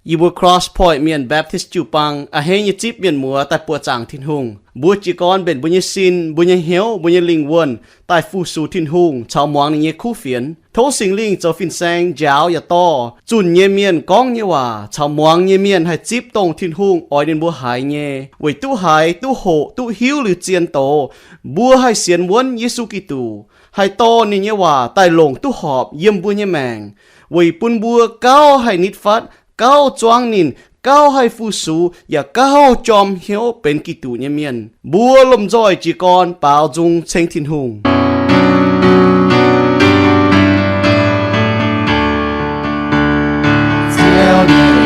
Yie mbuo Cross Point Mienh Baptist jiu-baang a'hneiv nyei zipv mienh muoz daaih buoqc zaangc Tin-Hungh. Mbuo jiez gorn mbenc mbuo nyei sin, mbuo nyei hnyouv, mbuo nyei lingh wuonh daaih fu-sux Tin-Hungh caux muangx ninh nyei kuv fienx. Tov Singx Lingh zoux fin-saeng njaaux yaac dorh zunh nyei mienh gorngv nyei waac caux muangx nyei mienh haih zipv dongh Tin-Hungh oix ninh mbuo haiz nyei, weic duqv haiz, duqv hoqc, duqv hiuv liuz zien doz, mbuo haih sienx wuonv Yesu Giduc, haih dorh ninh nyei waac daaih longc duqv horpc yiem mbuo nyei maengc, weic bun mbuo gauh haih nitv fatv, gauh zuangv ninh, gauh haih fu-sux, yaac gauh jorm hnyouv benx Giduc nyei mienh. Mbuo lomh nzoih jiez gorn baaux nzung ceng Tin-Hungh. Ziouv nyei,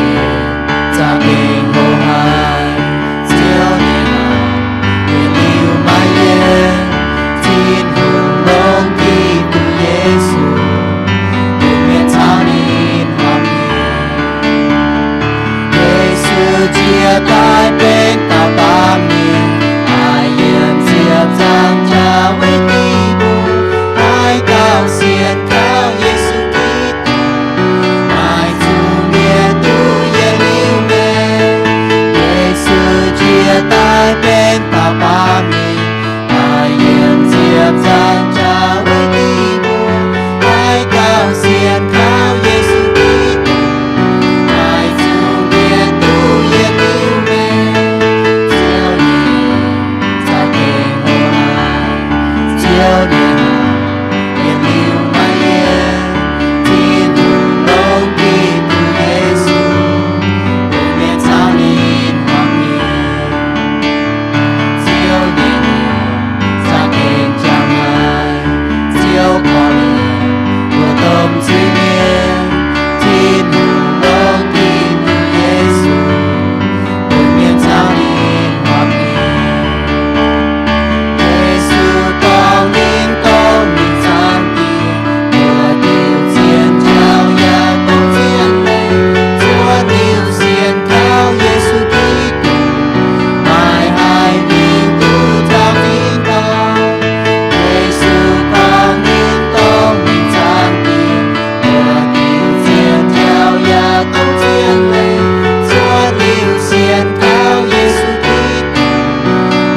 za'gengh hoqc haic. Ziouv nyei, yietc liuz maaih yie, Tin-Hungh longx Giduc Yesu, bun mienh caux ninh horpc. Yesu njiec daaih benx dauh baamh mienh, daaih yiem ziepc nzaangc jaax weic diuc bung, haiz gauh sienx kaux Yesu Giduc, maaih zuqc mienh duqv yietc liuz maengc. Yesu njiec daaih benx dauh baamh mienh, daaih yiem ziepc nzaangc jaax weic diuc bung, haiz gauh sienx kaux Yesu Giduc, maaih zuqc mienh duqv yietc liuz maengc. Ziouv nyei, za'gengh hoqc haic. Ziouv nyei, yietc liuz maaih yie, Tin-Hungh longx Giduc Yesu, bun mienh caux ninh horpc nyei. Ziouv nyei, za'gengh jangx haic. Ziouv korv-lienh mbuo domh nzuih mienh. Tin-Hungh longx Giduc Yesu, bun mienh caux ninh horpc nyei. Yesu dorh ninh dongh mingh zaangc Diex, mbuo diuc zien jauv yaac dongh zien leih, zuotc liuz sienx kaux Yesu Giduc, maaih haih mingh duqv taux tin-dorngh. Yesu dorh ninh dongh mingh zaangc Diex, mbuo diuc zien jauv yaac dongh zien leih, zuotc liuz sienx kaux Yesu Giduc,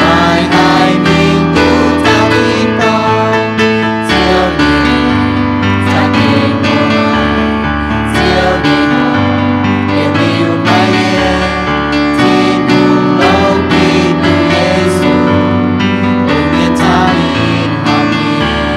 maaih haih mingh duqv taux tin-dorngh. Ziouv nyei, za'gengh muoz, Ziouv nyei, yietc liuz maaih yie, Tin-Hungh longx Giduc Yesu, bun mienh caux ninh horpc nyei.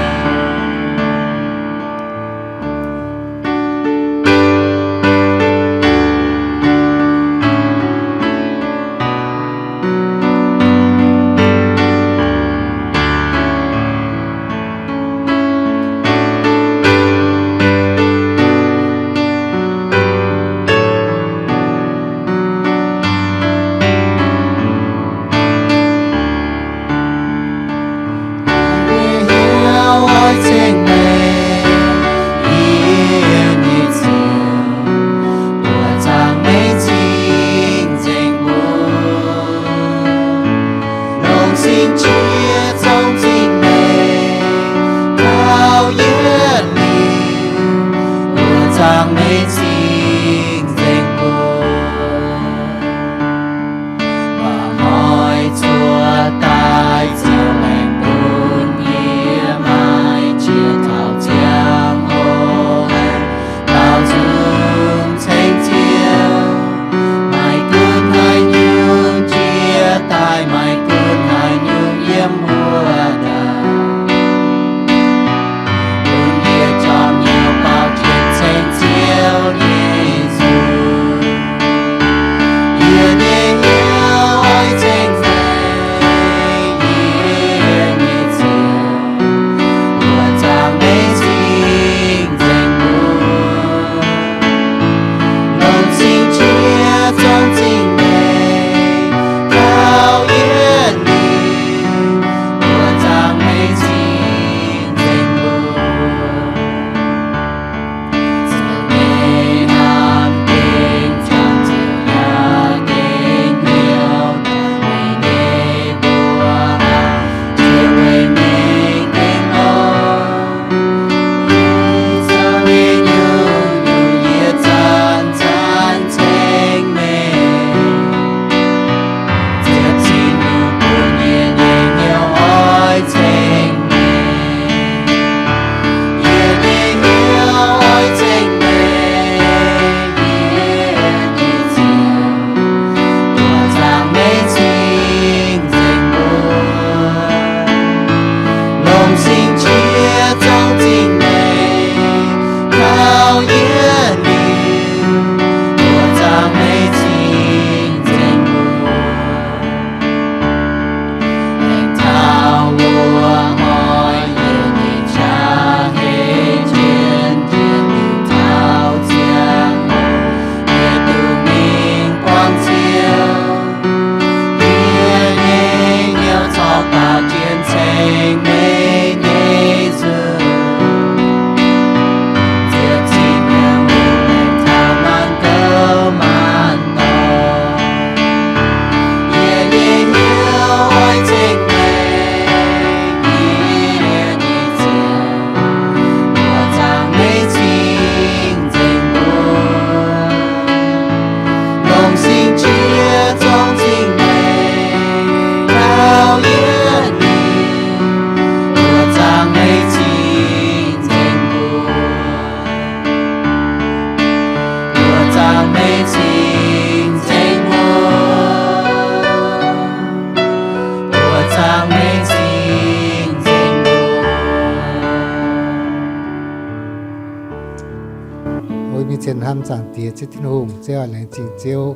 Hnamv Zaangc Diex Ziouv Tin-Hungh, Ziouv aac, laengz zingh Ziouv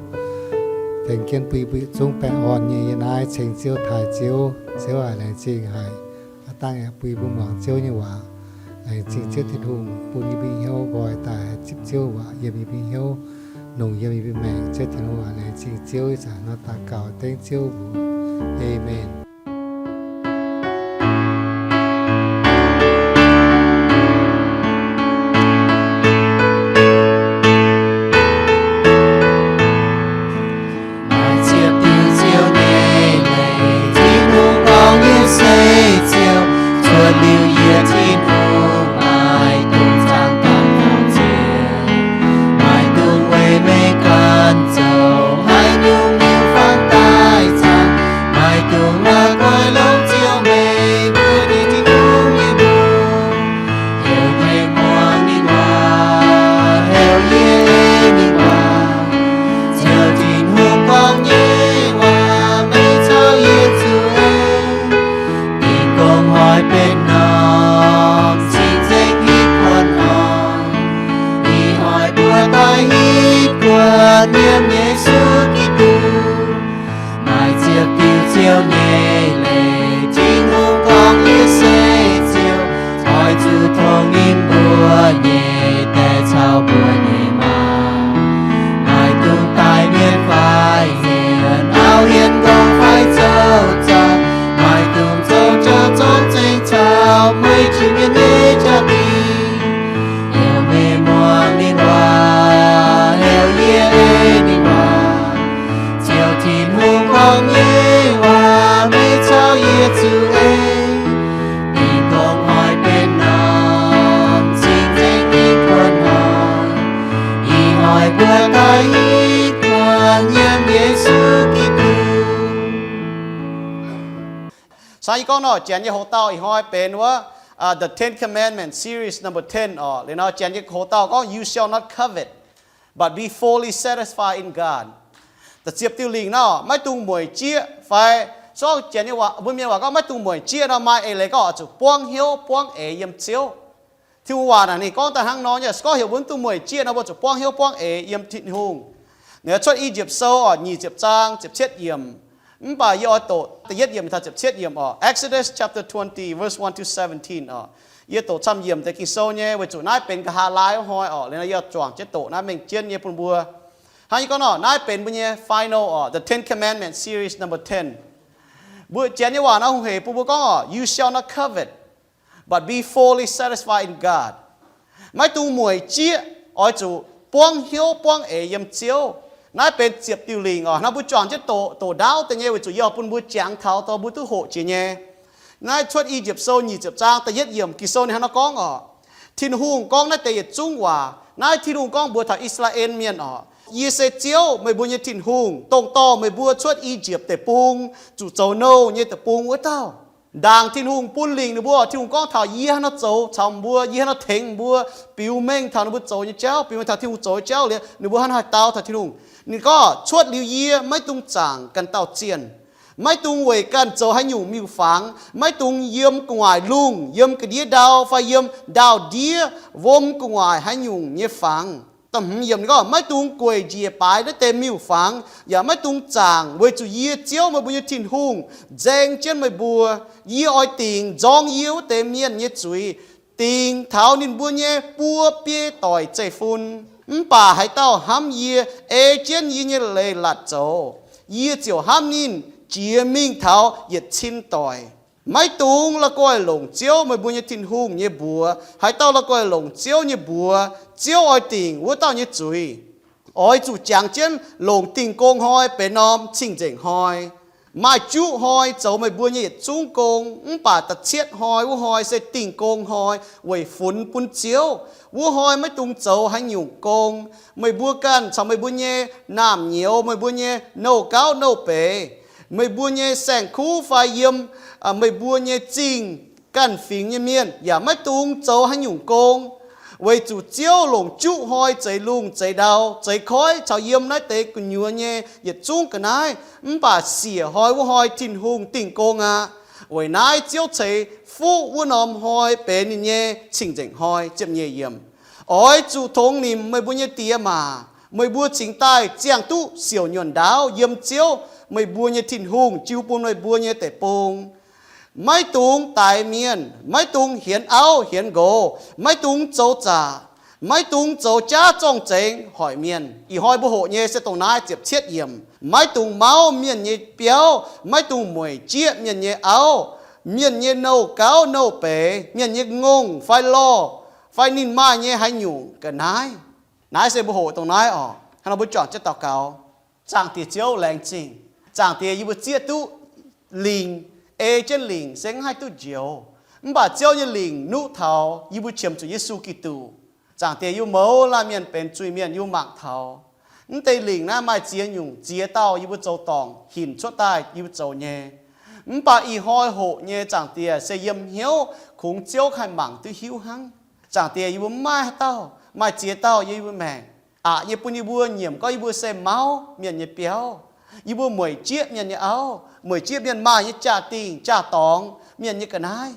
tengx jienv bun yie mbuo yietc zungv baengh orn nyei yiem naaiv ceng Ziouv, taaih Ziouv. Ziouv aac, laengz zingh haic. Aav dangh yaac bun yie mbuo muangx Ziouv nyei waac. Laengz zingh Ziouv Tin-Hungh bun yie mbuo hnyouv nqoi daaih haih zipv Ziouv waac yiem yie mbuo hnyouv, longc yiem yie mbuo maengc. Ziouv Tin-Hungh aac, laengz zingh Ziouv. Ih zanc nor daux gaux dengv Ziouv mbuox, Aamen. Maaih ziepc diuh Ziouv nyei leiz, Tin-Hungh gorngv yie se Ziouv. Cuotv liuz yie, Tin-Hungh maiv dungx zaangc dauh cien, maiv dungx weic meih ganh zoux haaix nyungc miuc-fangx daaih zaangc. Maiv dungx la'guaih longc Ziouv, meih mbuo nyei Tin-Hungh, nyei mbuox. Heuc meih muangx ninh waac, heuc yie ei ninh waac. Ziouv Tin-Hungh gorngv nyei waac, meih caux yie zuqc en. Dingh gong hnoi benx norm, cing-nzengc hitv kuonx hnoi. Ih hnoi mbuo daaih hitv kuonx yiem Yesu Giduc. Maaih ziepc diuh Ziouv nyei leiz, Tin-Hungh gorngv yie se Ziouv. Oix zuqc tongx ninh mbuo nyei daeh caux mbuo nyei maa. Maiv dungx daic mienh fai hmien, auv-hien, nqongh fai zoux zaangc. Maiv dungx zoux jauv-zorngv zengx caux meih jiex mienh nyei jaa-dingh. Heuc meih muangx ninh waac, heuc yie ei ninh waac. Ziouv Tin-Hungh gorngv nyei waac, meih caux yie zuqc en. Dingh gong hnoi benx norm, cing-nzengc hitv kuonx hnoi. Ih hnoi mbuo daaih hitv kuonx yiem Yesu Giduc. Saeng yie gorngv nor, janx nyei hoc-dauh ih hnoi benx wuov, uh, The Ten Commandments series number ten oc. Liuz nor janx nyei hoc-dauh gorngv, You shall not covet, but be fully satisfied in God. Da'ziepc diuh lingc nor, maiv dungx mueic jieqv fai, se gorngv janx nyei waac, mbuo mienh waac gorngv maiv dungx mueic jieqv nor, maaih eix leiz gorngv oix zuqc buangv hnyouv buangv eix yiem Ziouv. Tin-Hungh waac naaic ninh gorngv daaih hnangv nor nyei, se gorngv heuc mbuo maiv dungx mueic jieqv nor, mbuo zuqc buangv hnyouv buangv eix yiem Tin-Hungh. Naaiv Cuotv I^yipv Sou oc, nyic ziepc zaang, ziepc cietv yiemc. Mv baac yie oix doqc da'yietv yiemc taux ziepc cietv yiemc oc. Exodus chapter twenty, verse one to seventeen oc. Yie doqc camv yiemc deix Ging-Sou nyei, weic zuqc naaiv benx nqa'haav laai wuov hnoi oc. Liuz nor yie juangc jienv doqc naaiv mengh jienv nyei bun mbuo. Hnangv yie gorngv nor, naaiv benx mbuo nyei final oc, The Ten Commandments series number ten. Mbuo janx nyei waac nor hungh hec bun mbuo gorngv oc, You shall not covet, but be fully satisfied in God. Maiv dungx mueic jieqv, oix zuqc buangv hnyouv buangv eix yiem Ziouv. Naaiv benx ziepc diuh lingc oc. Nor mbuo juangc jienv doqc, doqc ndaauv deix nyei, weic zuqc yie oix bun mbuo jangx taux dorh mbuo duqv hoqc jiex nyei. Naaiv Cuotv I^yipv Sou nyic ziepc zaang da'yietv yiemc Ging-Sou ninh hnangv nor gorngv oc. Tin-Hungh gorngv naaiv deix yietc zungv waac. Naaiv Tin-Hungh gorngv mbuox taux I^saa^laa^en Mienh oc, Yie se Ziouv, meih mbuo nyei Tin-Hungh, dongh dorh meih mbuo cuotv I^yipv Deic-Bung, zuqc zoux nouh nyei deic-bung wuov dauh. Ndaangc Tin-Hungh bun lingc ninh mbuo, Tin-Hungh gorngv taux yie hnangv nor zoux caux mbuo, yie hnangv nor tengx mbuo, biux mengh taux ninh mbuo zoux nyei jauv, biux mengh taux Tin-Hungh zoux nyei jauv liuz, ninh mbuo hnangv nor haih dau taux Tin-Hungh. Ninh gorngv, Cuotv liuz yie maiv dungx zaangc ganh dauh zienh. Maiv dungx weic ganh zoux haaix nyungc miuc-fangx. Maiv dungx yiem gu'nguaaic lungh, yiem ga'ndiev ndau fai yiem ndau-ndiev wuom gu'nguaaic haaix nyungc nyei fangx. Da'hmz yiemc ninh gorngv, Maiv dungx gueic njiec baaix naaiv deix miuc-fangx, yaac maiv dungx zaangc, weic zuqc yie, Ziouv, meih mbuo nyei Tin-Hungh, nzaeng jienv meih mbuo. Yie oix dingc nzorng yie wuov deix mienh nyei zuiz, dingc taux ninh mbuo nyei buo biei doic zeiv-fun. Mv baac haaix dauh hnamv yie, ei jienv yie nyei leiz-latc zoux, yie ziouc hnamv ninh jiex mingh taux yietc cin doic. Maiv dungx la'guaih longc Ziouv, meih mbuo nyei Tin-Hungh, nyei mbuox. Haaix dauh la'guaih longc Ziouv nyei mbuox, Ziouv oix dingc wuov dauh nyei zuiz. Oix zuqc jangx jienv longc Dingh Gong Hnoi benx norm cing-nzengc hnoi. Maaih juqv hnoi zoux meih mbuo nyei yietc zungv gong, mv baac da'cietv hnoi wuov hnoi se Dingh Gong Hnoi, weic funx bun Ziouv. Wuov hnoi maiv dungx zoux haaix nyungc gong. Meih mbuo ganh caux meih mbuo nyei naamh nyouz, meih mbuo nyei nouh gauv nouh beiz, meih mbuo nyei saeng-kuv fai yiem meih mbuo nyei zingh ganh fingx nyei mienh yaac maiv dungx zoux haaix nyungc gong. Weic zuqc Ziouv longc juqv hnoi zeix lungh zeix ndau, zeix koiv caux yiem naaiv deix gu'nyuoz nyei yietc zungv ga'naaiv, mv baac siec hnoi wuov hnoi Tin-Hungh dingh gong aqv. Weic naaiv Ziouv ceix fuqv wuov norm hnoi benx ninh nyei cing-nzengc hnoi. Ziepc nyeic yiemc. Oix zuqc tongx nimc meih mbuo nyei diex maac, meih mbuo cingx daaih ziangh duqv siouc nyuonh ndaauv yiem Ziouv, meih mbuo nyei Tin-Hungh, jiu bun meih mbuo nyei deic-bung. Maiv dungx daix mienh, maiv dungx hienx auv hienx nqox, maiv dungx zoux zaqc, maiv dungx zoux jaav zorng-zengx hoic mienh. Ih hnoi mbuo hoqc nyei se dongh naaiv ziepc cietv yiemc. Maiv dungx mauv mienh nyei biauv, maiv dungx mueic jieqv mienh nyei auv, mienh nyei nouh gauv nouh beiz, mienh nyei ngongh fai lorh, fai ninh maaih nyei haaix nyungc ga'naaiv. Naaiv se mbuo hoqc dongh naaiv oc. Hnangv nor mbuo juangc jienv daux gaux. Zaangc Diex Ziouv, laengz zingh. Zaangc Diex, yie mbuo zieqv duqv lingc, ei jienv lingc se mv haih duqv njoux. Mv baac Ziouv nyei lingc nuqv taux yie mbuo qiemx zuqc Yesu Giduc. Zaangc Diex, yie mbuo mouz laanh mienh benx zuiz-mienh, yie mbuo mangc taux mv deix lingc naaiv maaih ziex nyungc ziex dauh yie mbuo zoux dorngc hinc cuotv daaih yie mbuo zoux nyei. Mv baac ih hnoi hoqc nyei, Zaangc Diex, se yiem hnyouv kungx Ziouv haih mangc duqv hiuv hnangv. Zaangc Diex, yie mbuo mv maaih haaix dauh, maaih ziex dauh yiem yie mbuo maengc. Aqc nyei bun yie mbuo nyiemc gorngv yie mbuo se mauv mienh nyei biauv. Yie mbuo mueic jieqv mienh nyei auv, mueic jieqv mienh maaih nyei jaa-dingh, jaa-dorngx, mienh nyei ga'naaiv.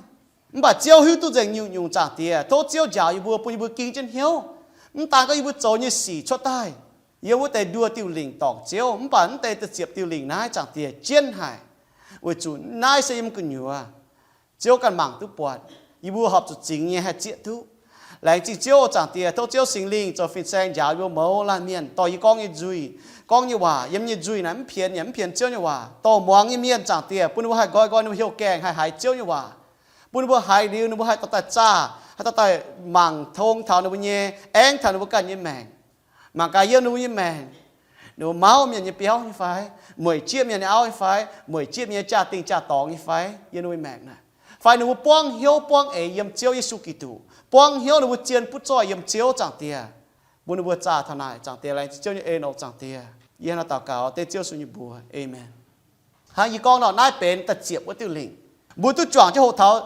Mv baac Ziouv hiuv duqv nzengc nyungc-nyungc, Zaangc Diex. Tov Ziouv njaaux yie mbuo, bun yie mbuo ging jienv hnyouv. Mv daan gorngv yie mbuo zoux nyei sic cuotv daaih, yiem wuov deix nduoh diuh lingc dorngc Ziouv, mv baac mv deix da'ziepc diuh lingc naaiv, Zaangc Diex, jienv haic, weic zuqc naaiv se yiem gu'nyuoz Ziouv ganh mangc duqv buatc. Yie mbuo horpc zuqc zingx nyei haih zieqv duqv. Laengz zingh Ziouv, Zaangc Diex. Tov Ziouv Singx Lingh zoux fin-saeng njaaux yie mbuo mouz laanh mienh dorh yie gorngv nyei nzuih, gorngv nyei waac. Yiem nyei nzuih naaic mv pienx yaac mv pienx Ziouv nyei waac. Dorh muangx nyei mienh, Zaangc Diex, bun ninh mbuo haih nqoi nqoi ninh mbuo heuc gaengh haih haiz Ziouv nyei waac. Bun ninh mbuo haiz liuz ninh mbuo haih dorh daaih zaah, haih dorh daaih mangc tong taux ninh mbuo nyei, aengv taux ninh mbuo ganh nyei maengc. Mangc gaax yiem ninh mbuo nyei maengc, ninh mbuo mauv mienh nyei biauv nyei fai, mueic jieqv mienh nyei auv nyei fai, mueic jieqv mienh nyei jaa-dingh jaa-dorngx nyei fai, yiem ninh mbuo maengc naaic. Fai ninh mbuo buangv hnyouv buangv eix yiem Ziouv Yesu Giduc, buangv hnyouv ninh mbuo zien butv zoih yiem Ziouv, Zaangc Diex. Bun ninh mbuo zaah taux naaic, Zaangc Diex. Laengz zingh Ziouv nyei en oc, Zaangc Diex. Yie hnangv naaiv daux gaux dengv Ziouv Yesu nyei mbuox. Aamen. Hnangv yie gorngv nor, naaiv benx da'ziepc wuov diuh lingc. Mbuo duqv juangc jienv hoqc taux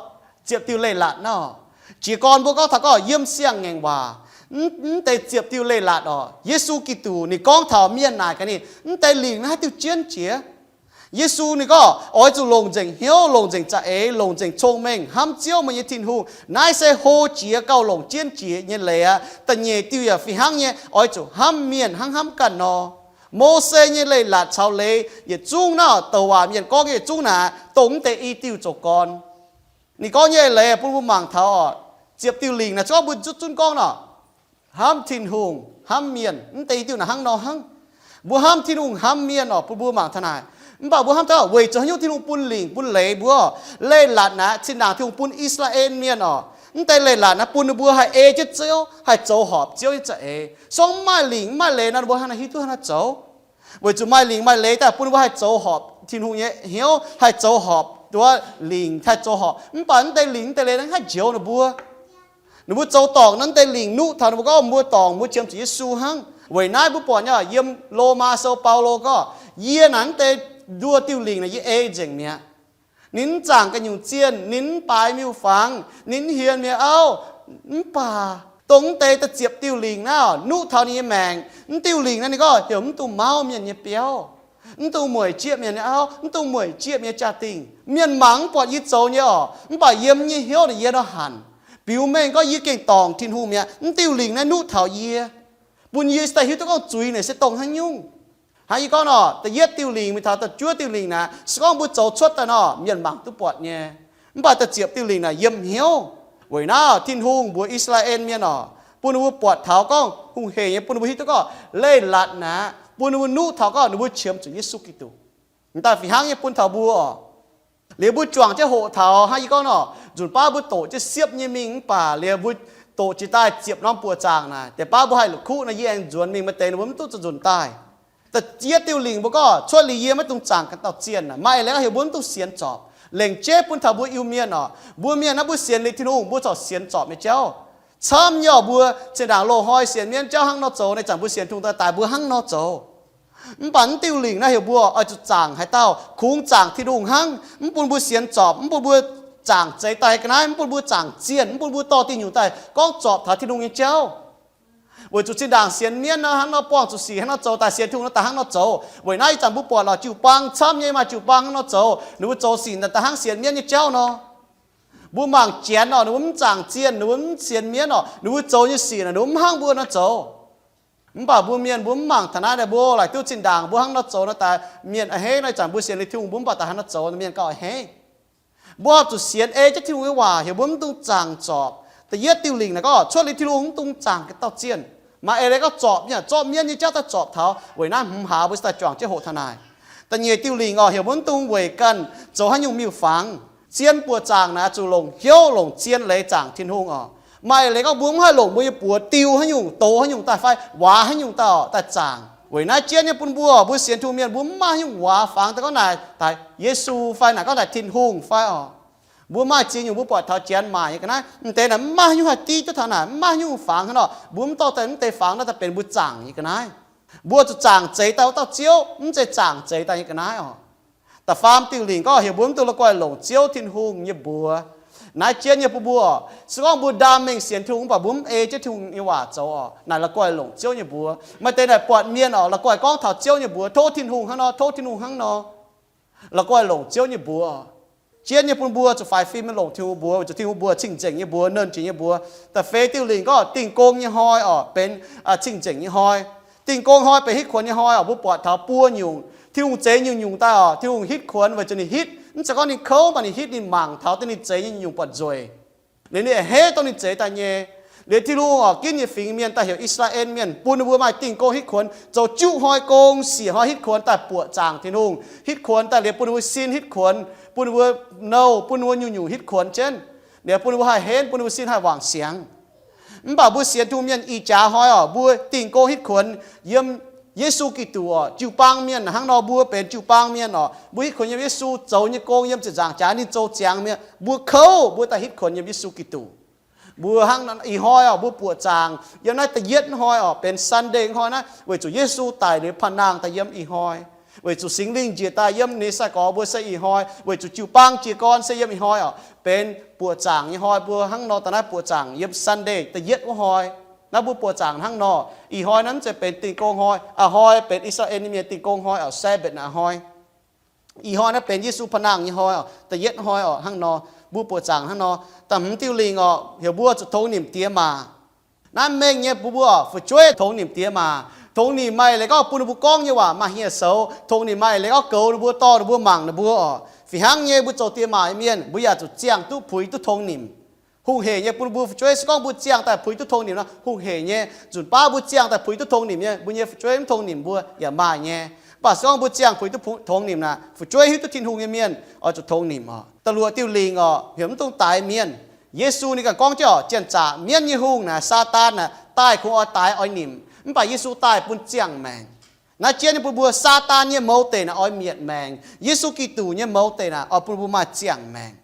ziepc diuh leiz-latc nor. Jiez gorn mbuo gorngv taux gorngv yiem siang-ngaengc waac, mv deix ziepc diuh leiz-latc oc, Yesu Giduc ninh gorngv taux mienh naaic gaax ninh, mv deix lingc naaiv haaix diuh jienv jiex. Yesu ninh gorngv oix zuqc longc nzengc hnyouv, longc nzengc za'eix, longc nzengc cong-mengh hnamv Ziouv meih nyei Tin-Hungh. Naaiv se hlo jiex gauh longc jienv jiex nyei leiz aqv. Da'nyeic diuh yaac fih hnangv nyei, oix zuqc hnamv mienh hnangv hnamv ganh nor. Mose nyei leiz-latc caux leiz yietc zungv naaiv, douc waac mienh gorngv nyei yietc zungv naaic, dongh mv deix i diuh zoux gorn. Ninh gorngv nyei leiz bun mbuo mangc taux oc, ziepc diuh lingc naaic, se gorngv mbuo zutv zunv gorngv nor, hnamv Tin-Hungh, hnamv mienh, mv deix i diuh naaic hnangv nor hnangv. Mbuo hnamv Tin-Hungh hnamv mienh oc, bun mbuo mangc taux naaic. Mv baac mbuo hnamv taux weic zuqc haaix nyungc Tin-Hungh bun lingc bun leiz mbuo oc? Leiz-latc naaic zinh ndaangc Tin-Hungh bun I^saa^laa^en Mienh oc, mv deix leiz-latc naaiv bun ninh mbuo haih ei jienv Ziouv, haih zoux horpc Ziouv nyei za'eix. Se gorngv mv maaih lingc mv maaih leiz nor, ninh mbuo hnangv naaiv hiuv duqv hnangv naaiv zoux. Weic zuqc maaih lingc maaih leiz daaih bun ninh mbuo haih zoux horpc Tin-Hungh nyei hnyouv, haih zoux horpc duqv lingc, haih zoux horpc. Mv baac mv deix lingc mv deix leiz naaiv haih njoux ninh mbuo. Ninh mbuo zoux dorngc nor, mv deix lingc nuqv taux ninh mbuo gorngv mbuo dorngc, mbuo qiemx zuqc Yesu hnangv. Weic naaiv mbuo buatc nyei yiem Lomaa Sou Baulo gorngv, yie naaic mv deix nduoh diuh lingc naaic yie ei nzengc mi'aqv. Ninh mv zaangc ganh nyungc zienh, ninh mv baaix miuc-fangx, ninh mv hienx mienh auv. Mv baac dongh mv deix da'ziepc diuh lingc naaiv nuqv taux ninh nyei maengc, mv diuh lingc naaiv ninh gorngv heuc mv dungx mauv mienh nyei biauv, mv dungx mueic jieqv mienh nyei auv, mv dungx mueic jieqv mienh nyei jaa-dingh. Mienh mangc mv buatc yie zoux nyei oc, mv baac yiem nyei hnyouv naaic yie nor hanc. Biux mengh gorngv yie gengh dorngc Tin-Hungh mi'aqv. Mv diuh lingc naaiv nuqv taux yie, bun yie daaih hiuv duqv gorngv zuiz naaic se dongh haaix nyungc. Hnangv yie gorngv nor, da'yietv diuh lingc mingh taux da'juov diuh lingc naaic, se gorngv mbuo zoux cuotv daaih nor, mienh mangc duqv buatc nyei. Mv baac da'ziepc diuh lingc naaic yiem hnyouv. Weic naaiv Tin-Hungh mbuox I^saa^laa^en Mienh oc, bun ninh mbuo buatc taux gorngv hungh heic nyei, bun ninh mbuo hiuv duqv gorngv leiz-latc naaic bun ninh mbuo nuqv taux gorngv ninh mbuo qiemx zuqc Yesu Giduc. M'daaih fih hnangv nyei bun taux mbuo oc. Liuz mbuo juangc jienv hoqc taux hnangv yie gorngv nor, nzunc baav mbuo doqc jienv siepv nyei mingh mv baac liuz mbuo doqc jiex daaih ziepc norm buoqc zaangc naaic, deix baav mbuo haih la'kuqv nor, yie aengx nzuonx mingh, maaih deix ninh mbuo mv duqv zuqc nzunc daaih. Da'yietv diuh lingc mbuo gorngv cuotv liuz yie maiv dungx zaangc ganh dauh zienh naaic, maaih eix leiz heuc mbuo mv dungx sienx zorpc. Lengc jeiv bun taux mbuo Iu-Mienh oc, mbuo mienh naaiv mbuo sienx liuz Tin-Hungh mbuo corc sienx zorpc nyei jauv. Camv nyei oc, mbuo zinh ndaangc loz-hnoi sienx mienv jauv hnangv nor zoux, naaiv zanc mbuo sienx Tin-Hungh daaih daaih mbuo hnangv nor zoux. Mv baac mv diuh lingc naaiv heuc mbuo oix zuqc zaangc haaix dauh, kungx zaangc Tin-Hungh hnangv, mv bun mbuo sienx zorpc, mv bun mbuo zaangc zeix daaih ga'naaiv, mv bun mbuo zaangc zienh, mv bun mbuo dorh diuh nyungc daaih gorngv zorpc taux Tin-Hungh nyei jauv. Weic zuqc zinh ndaangc sienx mienv nor hnangv nor buangh zuqc sic hnangv nor zoux, daaih sienx Tin-Hungh nor daaih hnangv nor zoux. Weic naaiv ih zanc mbuo buatc lorqc, jiu-baang camv nyei maaih jiu-baang hnangv nor zoux, ninh mbuo zoux sic daaih hnangv sienx mienv nyei jauv nor. Mbuo mangc Janx oc, ninh mbuo mv zaangc zienh, ninh mbuo mv sienx mienv oc, ninh mbuo zoux nyei sic naaic ninh mbuo mv hnangv mbuo nor zoux. Mv baac mbuo Mienh mbuo mv mangc taux naaiv, mbuo laaic duqv zinh ndaangc mbuo hnangv nor zoux nor daaih, mienh a'hneiv nor. Ih zanc mbuo sienx liuz Tin-Hungh mbuo mv baac daaih hnangv nor zoux, mienh gauh a'hneiv. Mbuo oix zuqc sienx ei jienv Tin-Hungh nyei waac, heuc mbuo mv dungx zaangc zorpc. Da'yietv diuh lingc naaic gorngv cuotv liuz Tin-Hungh mv dungx zaangc ga'dauh zienh. Maaih eix leiz gorngv zorpc nyei, zorqv mienv nyei jauv daaih zorpc taux, weic naaiv hmz hlaax mbuo daaih juangc jienv hoqc taux naaic. Da'nyeic diuh lingc oc, heuc mbuo mv dungx weic ganh zoux haaix nyungc miuc-fangx. Zien buoqc zaangc naaic oix zuqc longc hnyouv longc zien leiz zaangc Tin-Hungh oc. Maaih eix leiz gorngv mbuo mv haih longc mbuo nyei buoz diu haaix nyungc, doz haaix nyungc daaih fai waac haaix nyungc daaih oc daaih zaangc. Weic naaiv jienv nyei bun mbuo, mbuo sienx Tin-Hungh mienh mbuo mv maaih haaix nyungc waac fangx daaih gorngv naaic daaih Yesu fai naaic gorngv naaic Tin-Hungh fai oc. Mbuo maaih ziex nyungc mbuo buatc taux Janx maaic nyei ga'naaiv, mv deix naaic mv maaih haaix nyungc haih div duqv taux naaic, mv maaih haaix nyungc fangx hnangv nor. Mbuo mv dorh daaih mv deix fangx nor daaih benx mbuo zaangc nyei ga'naaiv. Mbuo zuqc zaangc zeix daaih wuov dauh Ziouv, mv zeiz zaangc zeix daaih nyei ga'naaiv oc. Da'faam diuh lingc gorngv heuc mbuo mv dungx la'guaih longc Ziouv Tin-Hungh nyei mbuox. Naaiv jienv nyei bun mbuo oc, se gorngv mbuo ndaam mengh sienx Tin-Hungh mv baac mbuo mv ei jienv Tin-Hungh nyei waac zoux oc, naaic la'guaih longc Ziouv nyei mbuox. Maaih deix naaic buatc mienh oc, la'guaih gorngv taux Ziouv nyei mbuox, tov Tin-Hungh hnangv nor, tov Tin-Hungh hnangv nor. La'guaih longc Ziouv nyei mbuox. Jienv nyei bun mbuo zuqc faix fim nyei longc Tin-Hungh mbuox, weic zuqc Tin-Hungh mbuox cing-nzengc nyei mbuox, nernh jiex nyei mbuox. Da'feix diuh lingc gorngv dingh gong nyei hnoi oc, benx cing-nzengc nyei hnoi. Dingh gong hnoi benx hitv kuonx nyei hnoi oc. Mbuo buatc taux buo nyungc, Tin-Hungh zeix nyungc-nyungc daaih oc. Tin-Hungh hitv kuonx weic zuqc ninh hitv, mv zeiz gorngv ninh kouv, mv baac ninh hitv, ninh mangc taux dongh ninh zeix nyei nyungc-nyungc buatc nzueic. Liuz ninh a'hneiv dongh ninh zeix daaih nyei. Liuz Tin-Hungh oc, ginv nyei fingx mienh daaih heuc I^saa^laa^en Mienh bun ninh mbuo maaih dingh gong hitv kuonx, zoux juqv hnoi gong, siec hnoi hitv kuonx daaih buoqc zaangc Tin-Hungh, hitv kuonx daaih liuz bun ninh mbuo sin hitv kuonx, bun ninh mbuo nouh, bun ninh mbuo nyungc-nyungc hitv kuonx jienv. Liuz bun ninh mbuo haih henv, bun ninh mbuo sin haih wangc siangx. Mv baac mbuo sienx Tin-Hungh mienh ih jaax hnoi oc, mbuo dingh gong hitv kuonx yiem Yesu Giduc oc. Jiu-baang mienh hnangv nor, mbuo benx jiu-baang mienh oc, mbuo hitv kuonx yiem Yesu zoux nyei gong yiem ziepc nzaangc jaax ninh zoux ziangx mi'aqv. Mbuo kouv, mbuo daaih hitv kuonx yiem Yesu Giduc. Mbuo hnangv ih hnoi oc, mbuo buoqc zaangc yiem naaiv da'yietv hnoi oc, benx Sunday hnoi naaiv, weic zuqc Yesu daic liuz panh nangh daaih yiem ih hnoi. Weic zuqc Singx Lingh njiec daaih yiem ninh nyei sai-gorx mbuo se ih hnoi, weic zuqc jiu-baang jiez gorn se yiem ih hnoi oc, benx buoqc zaangc nyei hnoi. Mbuo hnangv nor daaih naaiv buoqc zaangc yiem Sunday da'yietv wuov hnoi. Naaiv mbuo buoqc zaangc hnangv nor. Ih hnoi naaiv mv zeiz benx dingh gong hnoi, a'hnoi benx I^saa^laa^en Mienh dingh gong hnoi oc, Sabbath naaic hnoi. Ih hnoi naaiv benx Yesu panh nangh nyei hnoi oc, da'yietv hnoi oc, hnangv nor. Mbuo buoqc zaangc hnangv nor. Da'hmz diuh lingc oc, heuc mbuo zuqc tongx nimc diex maac. Naaiv mengh nyei bun mbuo oc, fu'jueiv tongx nimc diex maac. Tongx nimc maaih leiz gorngv bun ninh mbuo gorngv nyei waac maaih hnyouv sou. Tongx nimc maaih leiz gorngv goux ninh mbuo, dorh ninh mbuo, mangc ninh mbuo oc. Fih hnangv nyei mbuo zoux diex maac nyei mienh, mbuo yaac zuqc ziangh duqv puix duqv tongx nimc. Hungh heic nyei bun mbuo fu'jueiv se gorngv mbuo ziangh daaih puix duqv tongx nimc nor, hungh heic nyei. Nzunc baav mbuo ziangh daaih puix duqv tongx nimc nyei, mbuo nyei fu'jueiv mv tongx nimc mbuo yaac maaih nyei. Mv baac se gorngv mbuo ziangh puix duqv tongx nimc naaic, fu'jueiv hiuv duqv Tin-Hungh nyei mienh oix zuqc tongx nimc oc. Da'luoqc diuh lingc oc, heuc mv dungx daix mienh. Yesu ninh ganh gorngv jienv oc, janx-zaqc mienv nyei hungh naaic, Saadaan naaic daaih kungx oix daix oix nimc, mv baac Yesu daaih bun ziangh maengc. Naaiv jienv nyei bun mbuo, Saadaan nyei mouz deic naaic oix mietc maengc. Yesu Giduc nyei mouz deic naaic oix bun mbuo maaih ziangh maengc.